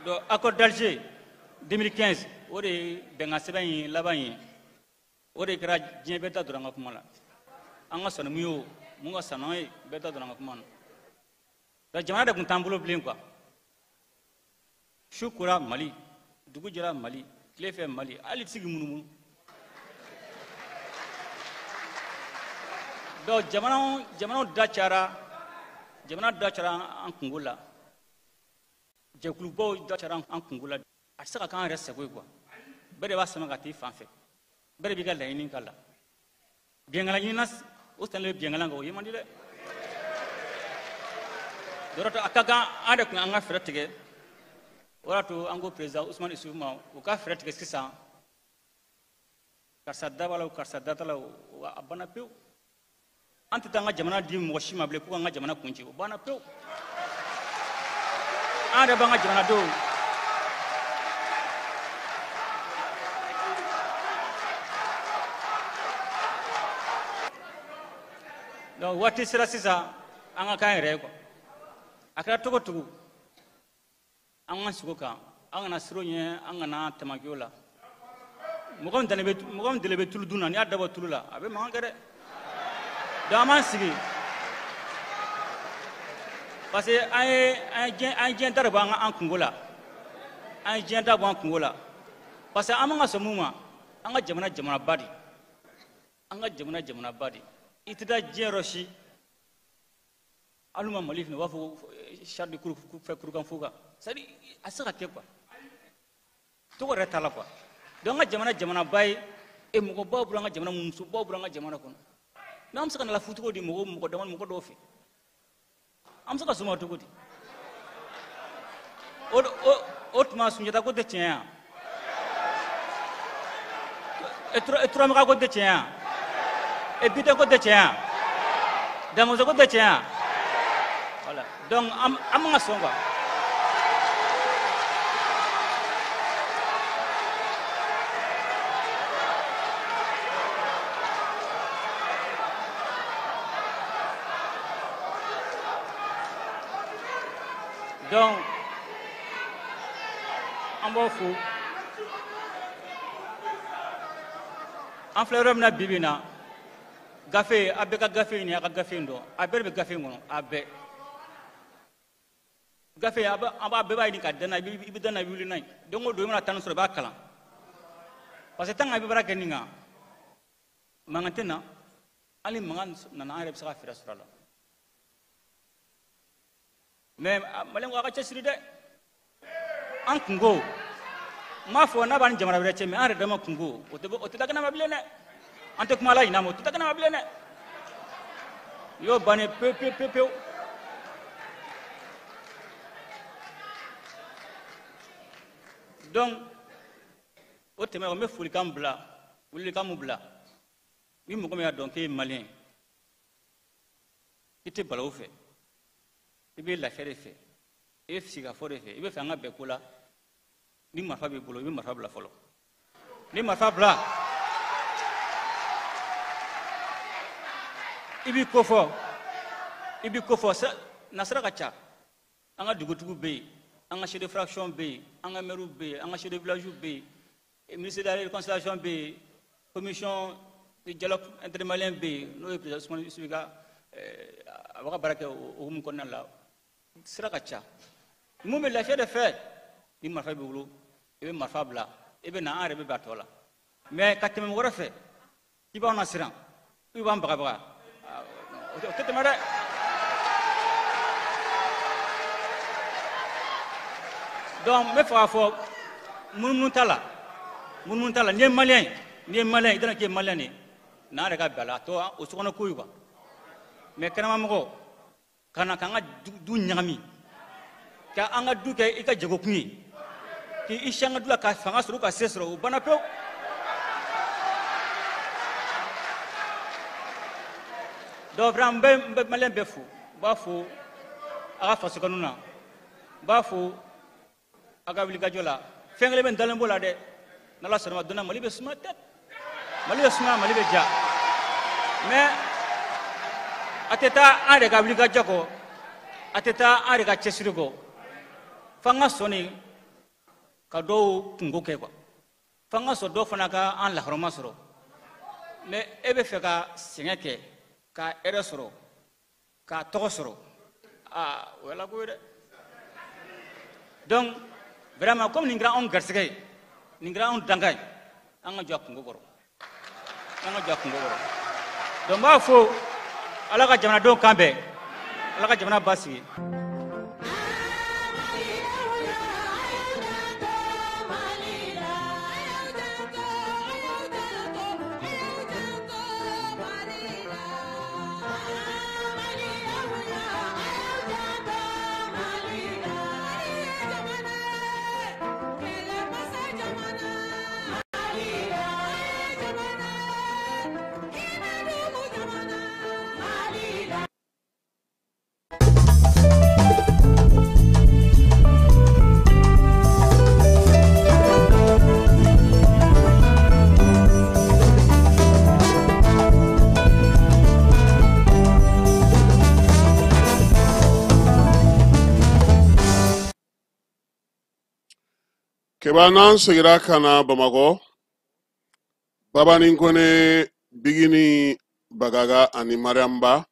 Donc accord d'Alger 2015, o de ye bɛnkan sɛbɛn in laban ye. O de kɛra diɲɛ bɛɛ da donna an ka kuma la. An ka sɔnni mun ye o, mun ka sanu ye, bɛɛ da donna an ka kuma na. Donc jamana de tun t'an bolo bilen quoi. Su kora Mali, dugu jɛra Mali, tile fɛ Mali, hali tɛ se k'i munumunu. Donc jamanaw da cayara, jamana da cayara an kungo la. Jɛkulubaw da cayara an kungo la. A tɛ se ka k'an yɛrɛ sago ye quoi. Bɛɛ de b'a sama ka t'i fan fɛ. Bɛɛ de b'i ka laɲini k'a la. Bɛnkalan ɲinina, o talen bɛ bɛnkalan kan, o ye man di dɛ. Dɔrɔn a ka kan an yɛrɛ kun an ka fɛɛrɛ tigɛ. O y'a to an ko président Ousmane Isufu ma, u ka fɛɛrɛ tigɛ sisan. Karisa da b'a la o, karisa da t'a la o, a banna pewu. An tɛ taa an ka jamana di mɔgɔ si ma bilen k'u k'an ka jamana kun ci, o banna pewu. An yɛrɛ b'an ka jamanadenw. Donc waati sera sisan an ka k'an yɛrɛ ye quoi. A kɛra cogo cogo, an ka sigi o kan, an kana siran o ɲɛ, an kana tamaki o la. Mɔgɔ min dalen bɛ tulu dun na, n'i y'a dabɔ tulu la, a bɛ mankan kɛ dɛ. Donc an b'an sigi. Parce que an ye diɲɛ da de bɔ an kungo la. An ye diɲɛ da bɔ an kungo la. Parce que an man ka sɔn mun ma, an ka jamana jamanaba de. An ka jamana jamanaba de. I tɛ taa diɲɛ yɔrɔ si. Hali ma Mali fana, u b'a fɔ charte de fɛ kurukanfo kan. C'est à dire a tɛ se ka kɛ quoi. Tɔgɔ yɛrɛ t'a la quoi. Donc an ka jamana jamanaba ye, e mɔgɔbaw bolo an ka jamana, musobaw bolo an ka jamana kɔnɔ. Mais an bɛ se ka na lafu cogo di mɔgɔ dama mɔgɔ dɔw fɛ? An bɛ se ka sɔn o ma cogo di? O tuma Sunjata ko tɛ tiɲɛ yan? Turamaga ko tɛ tiɲɛ yan? Bitɔn ko tɛ tiɲɛ yan? Damɔzɔn ko tɛ tiɲɛ yan? Voilà. Donc an man ka sɔn quoi. Donc an b'aw fo. An filɛ yɔrɔ min na bi bi in na, gafe, a bɛɛ ka gafe ɲini, a ka gafe in dɔn. A bɛɛ de bɛ gafe in kɔnɔ, a bɛɛ. Gafe, a b'a bɛɛ b'a ɲini ka da n'a ye, i bɛ da n'a ye, i bɛ wuli n'a ye. Don o don i mana taa ni sɔrɔ, i b'a kalan. Parce que tant que a bɛ baara kɛ nin kan, mankan tɛ na. Hali mankan nana, an yɛrɛ bɛ se ka fɛɛrɛ sɔrɔ a la. Mais Maliyɛnw ko a ka cɛsiri dɛ. An kungo, n m'a fɔ n'a b'an ni jamana wɛrɛ cɛ, mais an yɛrɛ dama kungo, o tɛ da kɛnɛ ma bilen dɛ. An tɛ kuma ala ɲin'a ma, o tɛ da kɛnɛ ma bilen dɛ. I y'o bannen pewu pewu pewu pewu. Donc o tɛmɛnen kɔ, n bɛ folikan bila, welelikan mun bila, ni mɔgɔ min y'a dɔn k'e ye Maliyɛn ye, i tɛ balawu fɛ, i bɛ lafiya de fɛ, i bɛ sigikafɔ de fɛ, i bɛ fɛ an ka bɛn ko la, ni marifa b'i bolo, i bɛ marifa bila fɔlɔ. Ni marifa bila, i b'i ko fɔ, i b'i ko fɔ. Nasira ka ca. An ka dugutigiw bɛ yen, an ka chef de fraction bɛ yen, an ka maires bɛ yen, an ka chef de village bɛ yen, ministre de la réconciliation bɛ yen, commission de dialogue intermalien bɛ yen, n'o ye président Ousmane Isufu ka a b'a ka baara kɛ o hukumu kɔnɔna la. Sira ka ca. Mun bɛ lafiya de fɛ, ni marifa b'i bolo, i bɛ marifa bila, i bɛ na, an yɛrɛ bɛ bɛn a tɔ la. Mais ka tɛmɛ mɔgɔ wɛrɛ fɛ, i b'anw lasiran, i b'an bagabaga, o tɛ tɛmɛ dɛ. Donc n bɛ fɛ k'a fɔ munumunu t'a la, munumunu t'a la. N'i ye Maliyɛn ye, n'i ye Maliyɛn ye, i dana k'i ye Maliyɛn de ye, n'an yɛrɛ ka bɛn a la, a tɔ o sokɔnɔ ko ye quoi. Mais kɛnɛmamɔgɔ ka na k'an ka du ɲagami, ka an ka du kɛ i ka jagokun ye, K'i sanga du la ka fanga sɔrɔ ka se sɔrɔ o banna pewu. Donc vraiment n bɛ maliyɛn bɛɛ fo, n b'a fo a ka faso kanu na, n b'a fo a ka wulikajɔ la. Fɛn kelen bɛ n dalen b'o la dɛ, n'Ala sɔnna ma don na Mali bɛ suma tɛ, Mali bɛ suma, Mali bɛ ja. Mais a tɛ taa an yɛrɛ ka wulikajɔ kɔ, a tɛ taa an yɛrɛ ka cɛsiri kɔ, f'an ka sɔn de ka dɔw kungo kɛ quoi, f'an ka sɔn dɔw fana ka an lahɔrɔma sɔrɔ. Mais e bɛ fɛ ka sɛgɛn kɛ ka hɛrɛ sɔrɔ, ka tɔgɔ sɔrɔ, aa o ye Ala ko ye dɛ. Donc vraiment comme nin kɛra anw garisɛgɛ ye, nin kɛra anw dankan ye, an ka jɔ a kungo kɔrɔ, an ka jɔ a kungo kɔrɔ. Donc n b'a fɔ Ala ka jamanadenw kan bɛn, Ala ka jamana basigi. Keba n'an seginna ka na Bamakɔ, Babani Kone, Bigini Bagaga ani Mariamba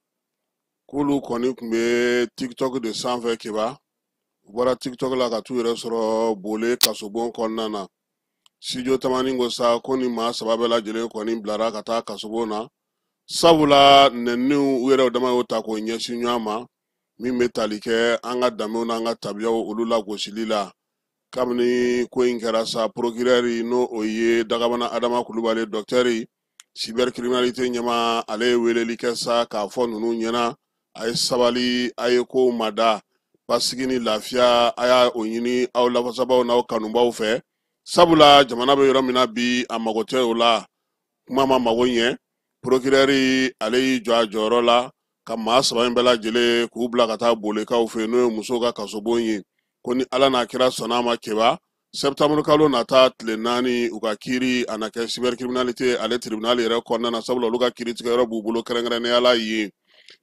k'olu kɔni tun bɛ TikTok de sanfɛ. Keba, u bɔra TikTok la ka t'u yɛrɛ sɔrɔ Bole kasobon kɔnɔna na. Studio Tamani ko sa ko ni maa saba bɛɛ lajɛlen kɔni bilara ka taa kasobon na, sabula nɛniw u yɛrɛ dama y'o ta k'o ɲɛsin ɲɔgɔn ma, min bɛ tali kɛ an ka danbew n'an ka tabiyaw olu lagosili la. Kabini ko in kɛra sa, procureur n'o o ye Dagabana Adama Kulubali, docteur cybercriminalité ɲɛma, ale ye weleli kɛ sa k'a fɔ ninnu ɲɛna a ye sabali, a ye kow mada, basigi ni lafiya a y'a o ɲini aw lafasabaaw n'aw kanubaw fɛ, sabula jamana bɛ yɔrɔ min na bi a mago tɛ o la. Kuma ma mago ɲɛ, procureur ale y'i jɔ a jɔyɔrɔ la ka maa saba in bɛɛ lajɛlen k'u bila ka taa Bolekaw fɛ yen, n'o ye musow ka kasobon ye. Ko ni Ala n'a kira sɔnna a ma, Keba, septembre kalo nata tile 4 u ka kiiri a na kɛ cybercriminalité ale tribunal yɛrɛ kɔnɔna na, sabula olu ka kiiri tigɛyɔrɔ b'u bolo kɛrɛnkɛrɛnnenya la yen.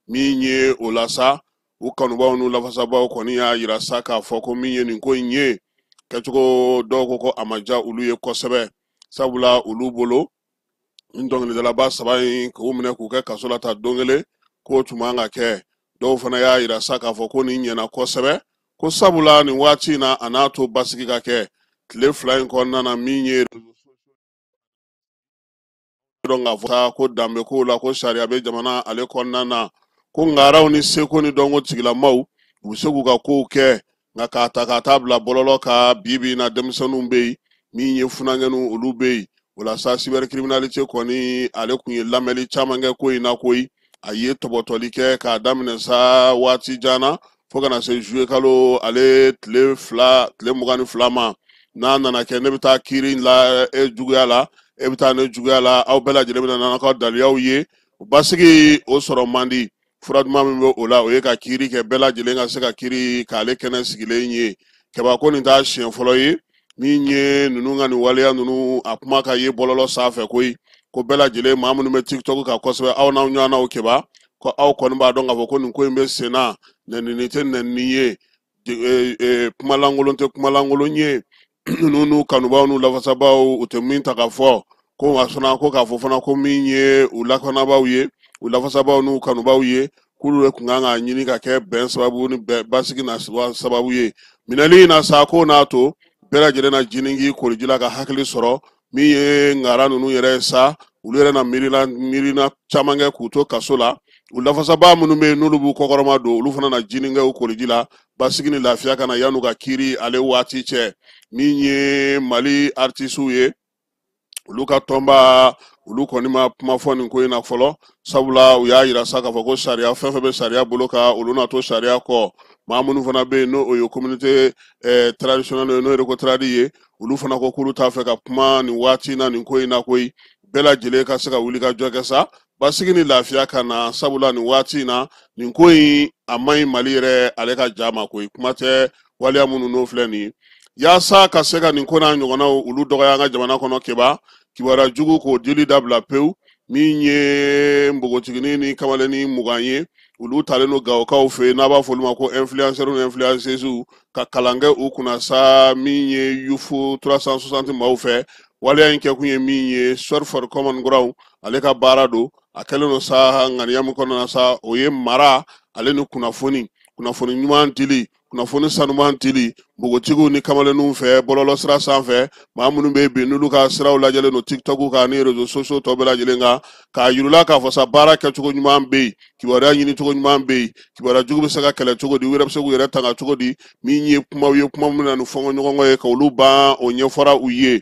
Min ye o la sa, u kanubaw n'u lafasabaaw kɔni y'a yira sa k'a fɔ ko min ye nin ko in ye kɛcogo, dɔw ko a ma diya olu ye kosɛbɛ, sabula olu bolo n dɔnkilidalaba saba in k'u minɛ k'u kɛ kaso la ta don kelen k'o tun man ka kɛ. Dɔw fana y'a yira sa k'a fɔ ko nin ɲɛna kosɛbɛ, ko sabula nin waati in na a n'a to basigi ka kɛ tile 2 in kɔnɔna na. Min ye dɔn k'a fɔ ko danbe kow la, ko sariya bɛ jamana ale kɔnɔna na, ko ngaraw ni seko ni dɔnko tigilamaw u bɛ se k'u ka kow kɛ, nka k'a ta ka taa bila bɔlɔlɔ kan bi bi in na denmisɛnninw bɛ yen, min ye funankɛninw olu bɛ yen. O la sa, cybercriminalité kɔni ale tun ye lamɛnli caman kɛ ko in na koyi, a ye tɔbɔtɔli kɛ k'a daminɛ sa waati jan na fo ka na se juillet kalo ale tile 22 ma. N'a nana kɛ ne bɛ taa kiiri la e juguya la, e bɛ taa ne juguya la, aw bɛɛ lajɛlen bɛ na n'aw ka daliyaw ye, basigi o sɔrɔ man di. Fura duman min bɛ o la, o ye ka kiiri kɛ, bɛɛ lajɛlen ka se ka kiiri k'ale kɛnɛ sigilen ye. Kɛba ko nin t'a siɲɛ fɔlɔ ye min ye ninnu ka nin waleya ninnu a kuma ka ye bɔlɔlɔ sanfɛ koyi, ko bɛɛ lajɛlen maa minnu bɛ TikTok kan kosɛbɛ, aw n'aw ɲɔgɔnnaw Keba, ko aw kɔni b'a dɔn k'a fɔ ko nin ko in bɛ sen na, nɛnini tɛ nɛnini ye, kumalankolon tɛ kumalankolon ye. Ninnu n'u kanubaw n'u lafasabaaw u tɛ min ta ka fɔ ko nka fana ko k'a fɔ fana ko min ye u lakanabaaw ye, u lafasabaaw n'u kanubaw ye, k'olu de tun kan k'a ɲini ka kɛ bɛn sababu ni basigi na sababu ye. Minɛli in na sa, ko n'a to bɛɛ lajɛlen na jiningi koliji la ka hakili sɔrɔ. Min ye ngara ninnu yɛrɛ ye sa, olu yɛrɛ na miirina caman kɛ k'u to kaso la. U lafasabaa minnu bɛ yen n'olu b'u kɔkɔrɔma don, olu fana na jiningi u koliji la basigi ni lafiya ka na yan'u ka kiiri ale waati cɛ. Min ye Mali artisiw ye, olu ka tɔnba olu kɔni ma kuma fɔ nin ko in na fɔlɔ, sabula u y'a yira sa k'a fɔ ko sariya fɛn fɛn bɛ sariya bolo kan, olu na to sariya kɔ. Maa minnu fana bɛ yen n'o o ye communauté traditionnelle ye, n'o ye RECOTRAD ye, olu fana ko k'olu t'a fɛ ka kuma nin waati in na nin ko in na koyi. Bɛɛ lajɛlen ka se ka wuli ka jɔ kɛ sa, basigi ni lafiya ka na, sabula nin waati in na nin ko in a man ɲi Mali yɛrɛ ale ka ja ma koyi. Kuma tɛ waleya minnu n'o filɛ nin ye, yaasa ka se ka nin ko n'a ɲɔgɔnnaw olu dɔgɔya an ka jamana kɔnɔ. Keba, kibaruya jugu k'o dili dabila pewu. Min ye npogotiginin ni kamalennin 20 ye, olu talen don Gawokaw fɛ yen, n'a b'a fɔ olu ma ko influenceurs ni influenceuses, ka kalan kɛ u kunna sa, min ye Youth 360 maaw fɛ. Waleya in kɛkun ye min ye, Search for Common Ground ale ka baara don. A kɛlen don sa ŋaniya min kɔnɔna sa, o ye mara ale ni kunnafoni, kunnafoni ɲuman dili, kunnafoni sanuman dili npogotigiw ni kamalenninw fɛ bɔlɔlɔ sira sanfɛ. Maa minnu bɛ bi n'olu ka siraw lajɛlen don TikTok kan ni réseaux sociaux tɔ bɛɛ lajɛlen kan, k'a yir'u la k'a fɔ sa baara kɛcogo ɲuman bɛ yen, kibaruya ɲinicogo ɲuman bɛ yen, kibaruya jugu bɛ se ka kɛlɛ cogo di, u yɛrɛ bɛ se k'u yɛrɛ tanga cogo di. Min ye kumaw ye, kuma min na ni fɔnkɔɲɔgɔnkɔ ye, ka olu ban, o ɲɛfɔra u ye.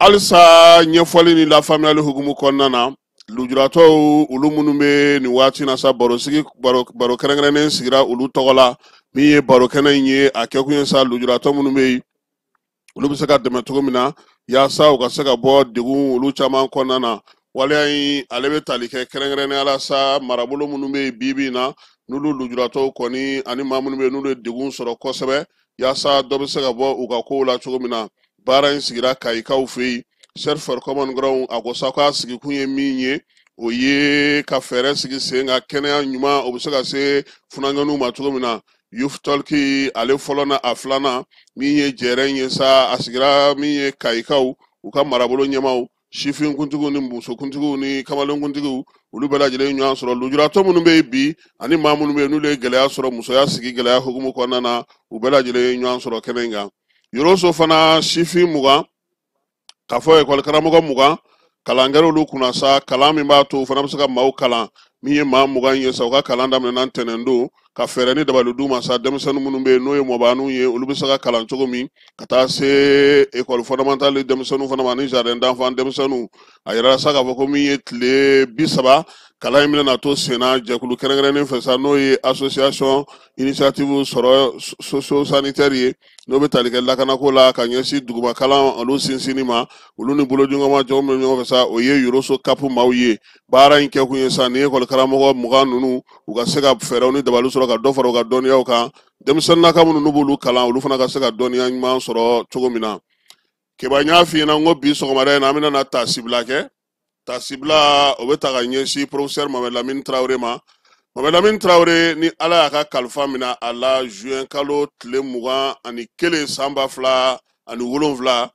Halisa ɲɛfɔli ni lafaamuyali hukumu kɔnɔna na, lujuratɔw olu minnu bɛ nin waati na sa, barosigi baro baro kɛrɛnkɛrɛnnen sigira olu tɔgɔ la. Min ye baro kɛnɛ in ye, a kɛkun ye sa lujuratɔ minnu bɛ yen, olu bɛ se ka dɛmɛ cogo min na yaasa u ka se ka bɔ degun olu caman kɔnɔna na. Waleya in ale bɛ tali kɛ kɛrɛnkɛrɛnnenya la sa marabolo minnu bɛ yen bi bi in na, n'olu lujuratɔw kɔni ani maa minnu bɛ yen n'olu ye degun sɔrɔ kosɛbɛ, yaasa dɔ bɛ se ka bɔ u ka kow la cogo min na. Baara in sigira Kayikaw fɛ yen. Search for Common Ground a ko sa k'a sigikun ye min ye, o ye ka fɛɛrɛ sigi sen kan kɛnɛya ɲuman o bɛ se ka se funankɛninw ma cogo min na. Youth Talk ale fɔlɔ na a filanan min ye jɛrɛ in ye sa, a sigira min ye Kayikaw u ka marabolo ɲɛmaaw, sifinkuntigiw ni musokuntigiw ni kamalenkuntigiw, olu bɛɛ lajɛlen ɲɔgɔn sɔrɔ. Lujuratɔ minnu bɛ yen bi ani maa minnu bɛ yen n'olu ye gɛlɛya sɔrɔ musoya sigi gɛlɛya hukumu kɔnɔna na, u bɛɛ lajɛlen ɲɔgɔn sɔrɔ kɛnɛ in kan. Yoroso fana, sifin 20, k'a fɔ ekɔli karamɔgɔ 20, kalan kɛra olu kunna sa, kalan min b'a to u fana bɛ se ka maaw kalan. Min ye maa 20 ye sa, u ka kalan daminɛna ntɛnɛn don, ka fɛɛrɛ ni dabali d'u ma sa, denmisɛnnin minnu bɛ yen n'o ye mɔbaaniw ye, olu bɛ se ka kalan cogo min, ka taa se ekɔli fondamentale denmisɛnninw fana ma ani jardin d'enfants denmisɛnninw. A yirala sa k'a fɔ ko min ye tile 30 kalan in bɛna to senna jɛkulu kɛrɛnkɛrɛnnen fɛ sa, n'o ye association initiative sɔrɔ socio sanitaire ye, n'o bɛ tali kɛ lakanako la ka ɲɛsin duguma kalan olu sinsinni ma. Olu ni bolodiɲɔgɔnma jɔn bɛ ɲɔgɔn fɛ sa, o ye Yoroso CAP maaw ye. Baara in kɛkun ye sa ni ekɔli karamɔgɔ 20 ninnu, u ka se ka fɛɛrɛw ni dabali sɔrɔ ka dɔ fara u ka dɔnniyaw kan, denmisɛnninnaka minnu n'u b'olu kalan, olu fana ka se ka dɔnniya ɲuman sɔrɔ cogo min na. Keba, n y'a f'i ɲɛna n ko bi sɔgɔmada in na an bɛna na taasibila kɛ. Taasibila o bɛ ta ka ɲɛsin professeur Mohamed Lamine Traoré ma. Mohamed Lamine Traoré ni Ala y'a ka kalifa minɛ a la juin kalo tile 21 san 2007,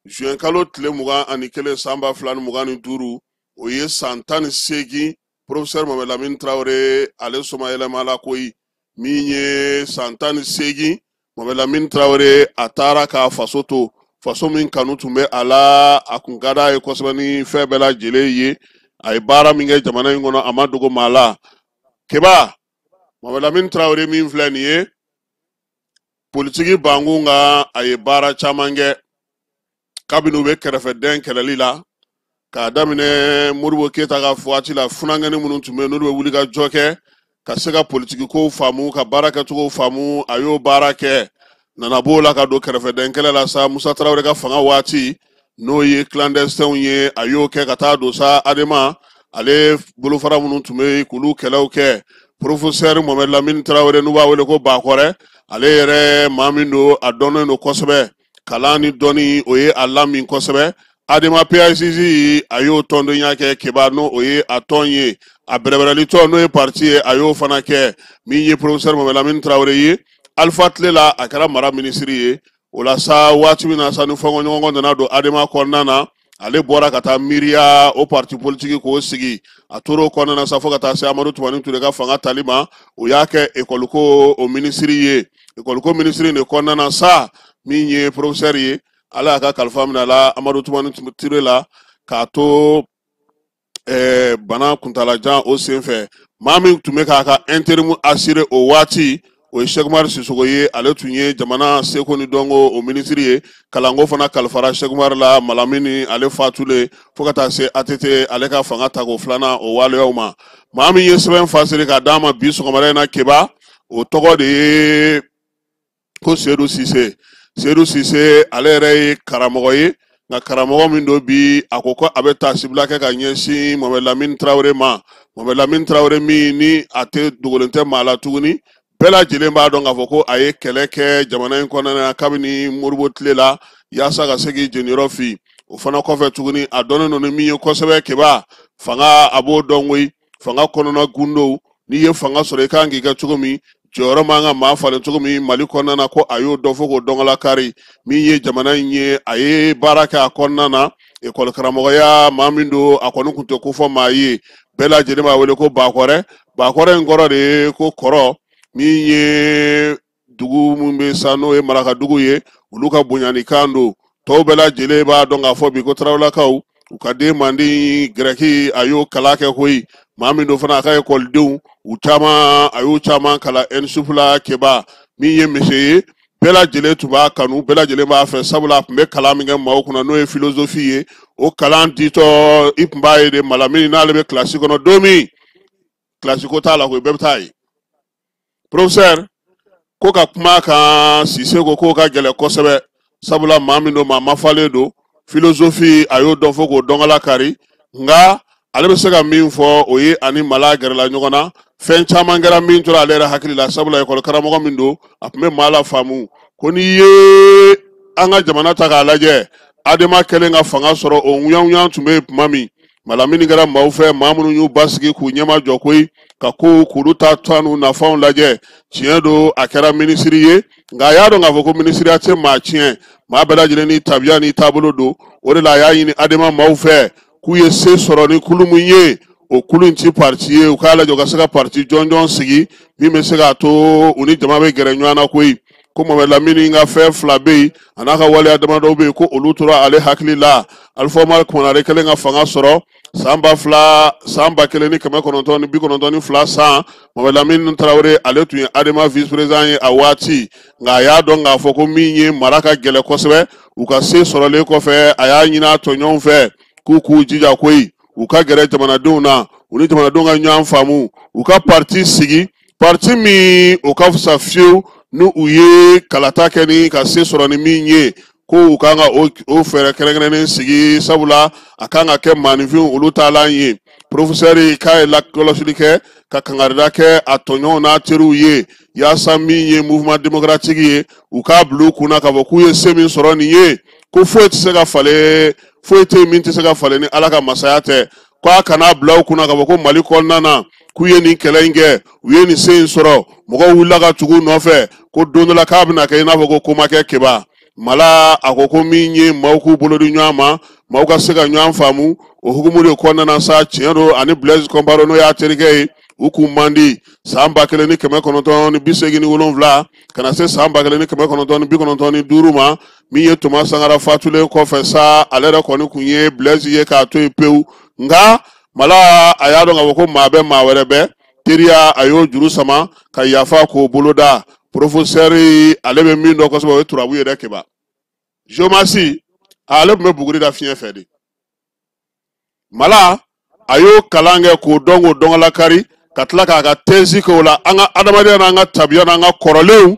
juin kalo tile 21 san 2025, o ye san 18. Professeur Mohamed Lamine Traoré ale somayɛlɛma la koyi. Min ye san 18, Mohamed Lamine Traoré a taara k'a faso to, faso min kanu tun bɛ a la, a kun ka d'a ye kosɛbɛ ni fɛn bɛɛ lajɛlen ye. A ye baara min kɛ jamana in kɔnɔ, a ma dogo maa la. Keba, Mohamed Lamine Traoré min filɛ nin ye, politiki bankun kan, a ye baara caman kɛ kabini u bɛ kɛrɛfɛdɛn kɛlɛli la k'a daminɛ Modibo Keyita ka waati la. Funankɛni minnu tun bɛ yen n'olu bɛ wuli ka jɔ kɛ ka se ka politiki kow faamu, ka baara kɛcogow faamu, a y'o baara kɛ. Nana b'o la ka don kɛrɛfɛdɛn kɛlɛ la sa, Musa Tarawele ka fanga waati, n'o ye clandestinw ye, a y'o kɛ ka taa don sa Adema ale bolofara minnu tun bɛ yen k'olu kɛlɛw kɛ. Professeur Mohamed Lamine Traoré, n'u b'a wele ko Bakɔrɛ, ale yɛrɛ maa min don, a dɔnnen don kosɛbɛ, kalan ni dɔnni o ye a lamin kosɛbɛ. Adema PAIGC, a y'o tɔndenya kɛ. Keba, n'o o ye a tɔn ye, a bɛrɛbɛrɛli tɔn, n'o ye parti ye, a y'o fana kɛ. Min ye professeur Mohamed Lamine Traoré ye, Alpha tile la, a kɛra mara minisiri ye. O la sa, waati min na sa ni fɔnkɔɲɔgɔnkɔ nana don Adema kɔnɔna na, ale bɔra ka taa miiriya o parti politique k'o sigi. A tor'o kɔnɔna na sa fo ka taa se Amadu Tumani Ture ka fanga tali ma. O y'a kɛ ekɔliko o minisiri ye. Ekɔliko minisiri de kɔnɔna na sa, min ye professeur ye, Ala y'a ka kalifa minɛ a la Amadu Tumani Ture la, k'a to bana kuntalajan o senfɛ. Maa min tun bɛ k'a ka intérim assuré o waati, o ye Cheick Oumar Sissoko ye. Ale tun ye jamana seko ni dɔnko o minisiri ye. Kalanko fana kalifara Cheick Oumar la, Malamini ale fatulen, fo ka taa se ATT ale ka fanga tako filanan o waleyaw ma. Maa min ye sɛbɛn fasiri k'a d'a ma bi sɔgɔmada in na, Keba, O tɔgɔ de ye ko Seydou Cissé. Seydou Cissé, ale yɛrɛ ye karamɔgɔ ye, nka karamɔgɔ min don bi, a ko ko a bɛ taasibila kɛ ka ɲɛsin Mohamed Lamine Traoré ma. Mohamed Lamine Traoré min ni a tɛ dogolen tɛ maa la tuguni, bɛɛ lajɛlen b'a dɔn k'a fɔ ko a ye kɛlɛ kɛ jamana in kɔnɔna na kabini Modibo tile la yaasa ka se k'i jeniyɔrɔ fin. O fana kɔfɛ tuguni, a dɔnnen don ni min ye kosɛbɛ, Keba, fanga, a b'o dɔn koyi. Fanga kɔnɔna gundow, n'i ye fanga sɔrɔ, i kan k'i kɛ cogo min, jɔyɔrɔ man ka maa falen cogo min Mali kɔnɔna na, ko a y'o dɔn fo k'o dɔnkala kari. Min ye jamana in ye, a ye baara kɛ a kɔnɔna na, ekɔli karamɔgɔya. Maa min don, a kɔni tun tɛ ko fɔ maa ye, bɛɛ lajɛlen b'a wele ko Bakɔrɛ. Bakɔrɛ in kɔrɔ de ye ko kɔrɔ. Min ye dugu min bɛ sa, n'o ye marakadugu ye, olu ka bonyanikan don. Tɔw bɛɛ lajɛlen b'a dɔn k'a fɔ bi ko Tarawelelakaw, u ka den manden gɛrɛki, a y'o kalan kɛ koyi. Maa min don fana, a ka ekɔlidenw, u caman, a y'u caman kalan ENSUP la. Keba, min ye misi ye, bɛɛ lajɛlen tun b'a kanu, bɛɛ lajɛlen b'a fɛ, sabula a tun bɛ kalan min kɛ maaw kunna, n'o ye philosophie ye, o kalan ditɔ, i tun b'a ye de, Malamini n'ale bɛ kilasi kɔnɔ don min, kilasi ko t'a la koyi, bɛɛ bɛ taa ye. Professeur ko ka kuma kan, Sise ko k'o ka gɛlɛn kosɛbɛ, sabula maa min don, maa mafalen don. Philosophie, a y'o dɔn fo k'o dɔnkala kari. Nka ale bɛ se ka min fɔ, o ye ani Mala gɛrɛla ɲɔgɔn na, fɛn caman kɛra min tora ale yɛrɛ hakili la, sabula ekɔli karamɔgɔ min don, a tun bɛ maa la faamu. Ko n'i ye an ka jamana ta k'a lajɛ, Adema kɛlen ka fanga sɔrɔ, o ŋuyanŋuyan tun bɛ yen tuma min, Malamini kɛra maaw fɛ, maa minnu y'u basigi k'u ɲɛma jɔ koyi, ka kow k'olu ta ta n'u nafanw lajɛ. Tiɲɛ don, a kɛra minisiri ye, nka a y'a dɔn k'a fɔ ko minisiriya tɛ maa tiɲɛ, maa bɛɛ lajɛlen ni tabiya ni taabolo don. O de la a y'a ɲini Adema maaw fɛ k'u ye se sɔrɔ ni kulu min ye, o kulu in ti parti ye, u k'a lajɛ u ka se ka parti jɔnjɔn sigi min bɛ se k'a to u ni jama bɛ gɛrɛ ɲɔgɔn na koyi. Ko Mohamed Lamini ka fɛn fila bɛ yen, a n'a ka waleya damadɔw bɛ yen, ko olu tora ale hakili la. Alpha Oumar Konaré kɛlen ka fanga sɔrɔ san 2000, san 1992 san, Mohamed Lamini Traoré, ale tun ye Adema vice président ye a waati. Nka a y'a dɔn k'a fɔ ko min ye mara ka gɛlɛn kosɛbɛ. U ka se sɔrɔlen kɔfɛ, a y'a ɲini a tɔɲɔgɔnw fɛ k'u k'u jija koyi, u ka gɛrɛ jamanadenw na, u ni jamanadenw ka ɲɔgɔn faamu, u ka parti sigi, parti min o ka fisa fiyewu ni u ye kalata kɛ ni ka se sɔrɔ ni min ye, ko u kan ka o fɛɛrɛ kɛrɛnkɛrɛnnen sigi, sabula a kan ka kɛ maaninfinw olu taalan ye. Professeur k'a ye lakɔlɔsili kɛ ka kangarida kɛ a tɔɲɔgɔnw n'a teriw ye, yaasa min ye mouvement démocratique ye, u k'a bila u kunna k'a fɔ k'u ye se min sɔrɔ nin ye, ko foyi tɛ se ka falen, foyi tɛ yen min tɛ se ka falen ni Ala ka masaya tɛ. Ko a kana bila u kunna k'a fɔ ko Mali kɔnɔna na, k'u ye nin kɛlɛ in kɛ, u ye nin se in sɔrɔ, mɔgɔw wulila ka tugu u nɔfɛ, ko don dɔ la k'a bɛna kɛ i n'a fɔ ko ko ma kɛ. Keba Mala, a ko ko min ye maaw k'u bolo di ɲɔgɔn ma, maaw ka se ka ɲɔgɔn faamu, o hukumu de kɔnɔna na sa. Tiɲɛ don, ani Blaise Compaoré, n'o y'a terikɛ ye, u k'u man di san 1987 ka na se san 1995 ma. Min ye Thomas Sankara fatulen kɔfɛ sa, ale yɛrɛ kɔni kun ye Blaise ye k'a to yen pewu. Nka Mala, a y'a dɔn k'a fɔ ko maa bɛ maa wɛrɛ bɛ teriya, a y'o juru sama ka yafa k'o boloda. Professeur, ale bɛ min dɔn kosɛbɛ, o ye turabu ye dɛ. Keba, géomancie, ale tun bɛ buguri da fiɲɛ fɛ de. Mala, a y'o kalan kɛ k'o dɔn, k'o dɔn lakari, ka tila k'a ka thèse kɛ o la, an ka adamadenya n'an ka tabiya n'an ka kɔrɔlenw,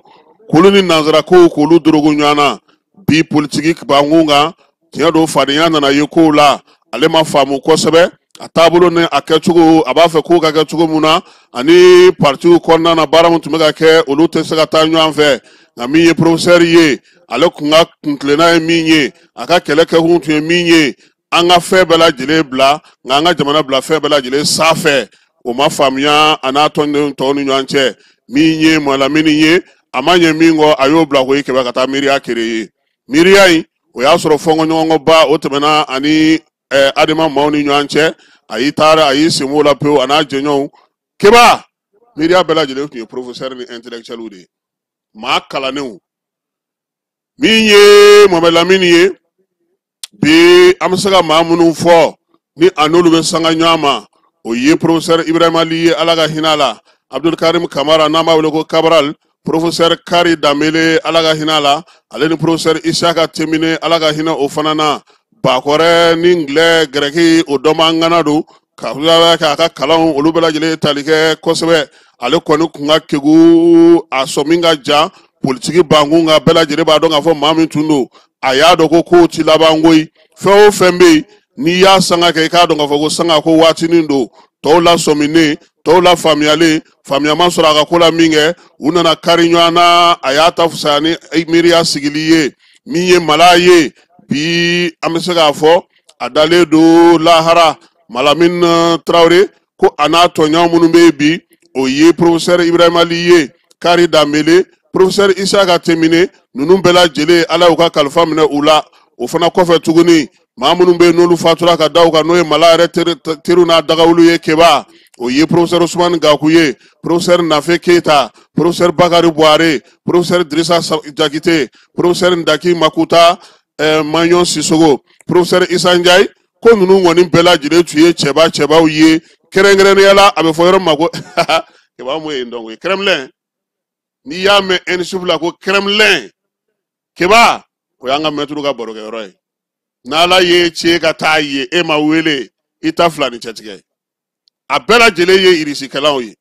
k'olu ni nanzarakow k'olu dorogo ɲɔgɔn na. Bi politiki bankun kan, tiɲɛ don, fadenya nana ye kow la, ale ma faamu kosɛbɛ a taabolo ni a kɛcogo, a b'a fɛ kow ka kɛ cogo min na, ani partiw kɔnɔna na baara min tun bɛ ka kɛ, olu tɛ se ka taa ɲɔgɔn fɛ. Nka min ye professeur ye, ale kun ka kuntilenna ye min ye, a ka kɛlɛ kɛkun tun ye min ye, an ka fɛn bɛɛ lajɛlen bila, nka an ka jamana bila fɛn bɛɛ lajɛlen sanfɛ, o ma faamuya a n'a tɔnden tɔw ni ɲɔgɔn cɛ. Min ye Malamini ye, a ma ɲɛ min kɔ, a y'o bila koyi, Kɛmɛ, ka taa miiriya créer. Miiriya in, o y'a sɔrɔ fɔnkɔɲɔgɔnkɔba o tɛmɛna ani Adema maaw ni ɲɔgɔn cɛ. A y'i taara, a y'i sen b'o la pewu, a n'a jɛɲɔgɔnw. Keba, miiriya bɛɛ lajɛlen tun ye professeur ni intellectuel de ye, maa kalannenw. Min ye Mohamed Lamini ye bi, an bɛ se ka maa minnu fɔ ni a n'olu bɛ sanga ɲɔgɔn ma, o ye professeur Ibrahima Ly ye, Ala ka hinɛ a la, Abdulkarim Kamara, n'an b'a wele ko Cabral, professeur Kari Danbele, Ala ka hinɛ a la, ale ni professeur Isaka Temine, Ala ka hinɛ o fana na. Bakɔrɛ ni Ngilɛ Gɛrɛki, o dɔnbaa ŋana don. Ka k'a ka kalanw olu bɛɛ lajɛlen tali kɛ kosɛbɛ. Ale kɔni kun ka kegu, a sɔmi ka jan politiki bankun kan, bɛɛ lajɛlen b'a dɔn k'a fɔ maa min tun don. A y'a dɔn ko kow ti laban koyi. Fɛn o fɛn bɛ yen, n'i y'a sanga kɛ, i k'a dɔn k'a fɔ ko sanga ko waatinin don. Tɔw la sɔminen, tɔw la faamuyalen, faamuya ma sɔrɔ a ka ko la min kɛ, u nana kari ɲɔgɔn na. A y'a ta fisaya ni miiriya sigili ye. Min ye Mala ye bi, an bɛ se k'a fɔ a dalen don lahara. Malamine Traoré ko a n'a tɔɲɔgɔn minnu bɛ yen bi, o ye professeur Ibrahima Ali ye, Kari Danbele, professeur Isaka Temine, ninnu bɛɛ lajɛlen, Ala y'u ka kalifa minɛ u la. O fana kɔfɛ tuguni, maa minnu bɛ yen n'olu fatura ka da u kan, n'o ye Mala yɛrɛ teriw n'a dagawulu ye Keba, o ye professeur Ousmane Gakou ye, professeur Nafe Keita, professeur Bakary Buhari, professeur Drissa Jakite, professeur Ndaki Makuta, Maɲɔn Sisoko, professeur Issa Ndiaye. Ko ninnu kɔni bɛɛ lajɛlen tun ye cɛba cɛbaw ye. Kɛrɛnkɛrɛnnenya la, a bɛ fɔ yɔrɔ min ma ko Keba mun ye dɔn ko ye Kremlin. N'i y'a mɛn ENSUP la ko Kremlin, Keba, o y'an ka mɛtiriw ka barokɛyɔrɔ ye. N'Ala ye ci ka taa ye, e ma wele, i ta fila ni cɛtigɛ. A bɛɛ lajɛlen ye irisikɛlaw ye.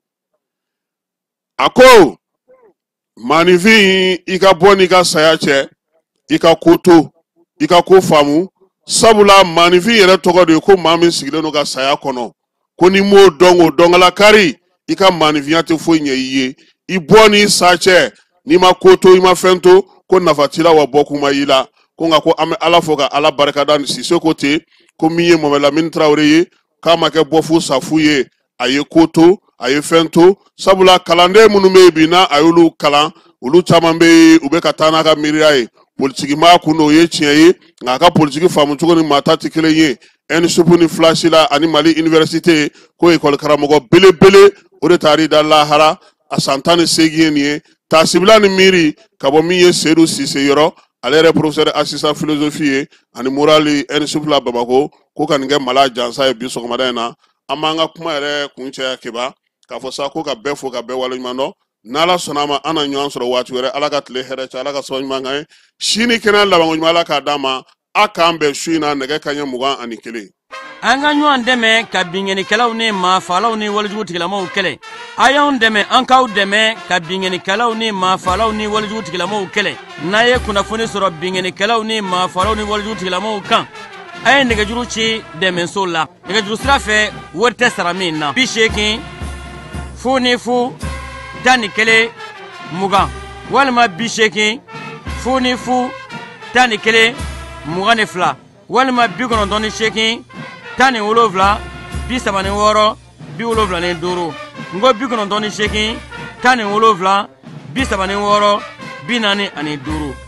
A ko maaninfin, i ka bɔ n'i ka saya cɛ, i ka ko to, i ka ko faamu. Sabula maaninfin yɛrɛ tɔgɔ de ye ko maa min sigilen don ka saya kɔnɔ. Ko n'i m'o dɔn k'o dɔnkala kari, i ka maaninfinya tɛ foyi ɲɛ i ye. I bɔ n'i sa cɛ, n'i ma ko to, i ma fɛn to, ko nafa t'i la, wa bɔkun ma y'i la. Ko nka ko an bɛ Ala fo ka Ala barikada. Sise ko ten ko min ye Mohamed Lamine Traoré ye, k'a ma kɛ bɔfu safu ye. A ye ko to, a ye fɛn to. Sabula kalanden minnu bɛ yen bi, n'a a y'olu kalan, olu caman bɛ yen, u bɛ ka taa n'a ka miiriya ye. Politiki maa kun don, o ye tiɲɛ ye, nka a ka politiki faamu cogo ni maa ta tɛ kelen ye. ENSUP ni Filasi la ani Mali Université, ko ekɔli karamɔgɔ belebele, o de taar'i da lahara. A san 18 ye nin ye. Taasibila ni miiri ka bɔ min ye Seydou Sise yɔrɔ, ale yɛrɛ professeur assistant philosophie ye ani morali ENSUP la Bamakɔ, ko ka nin kɛ Mala jansa ye bi sɔgɔmada in na. An b'an ka kuma yɛrɛ kuncɛ Keba k'a fɔ sa ko ka bɛɛ fo ka bɛɛ waleɲuman dɔn. N'Ala sɔnna a ma, an na ɲɔgɔn sɔrɔ waati wɛrɛ. Ala ka tile hɛrɛ cɛ, Ala ka sababu ɲuman k'an ye, si ni kɛnɛya labanko ɲuman Ala k'a d'an ma. A k'an bɛn su in na nɛgɛ kanɲɛ 21. An ka ɲɔgɔn dɛmɛ ka binkannikɛlaw ni maafalaw ni walejugu tigilamaw kɛlɛ. A y'anw dɛmɛ, an k'aw dɛmɛ ka binkannikɛlaw ni maafalaw ni walejugu tigilamaw kɛlɛ. N'a ye kunnafoni sɔrɔ binkannikɛlaw ni maafalaw ni walejugu tigilamaw kan, a ye nɛgɛjuru ci dɛmɛso la. Nɛgɛjuru sira fɛ, wari tɛ sara min na. 80 0 0 11 20 walima 80 0 0 11 22 walima 98 17 36 75. N ko 98 17 36 45.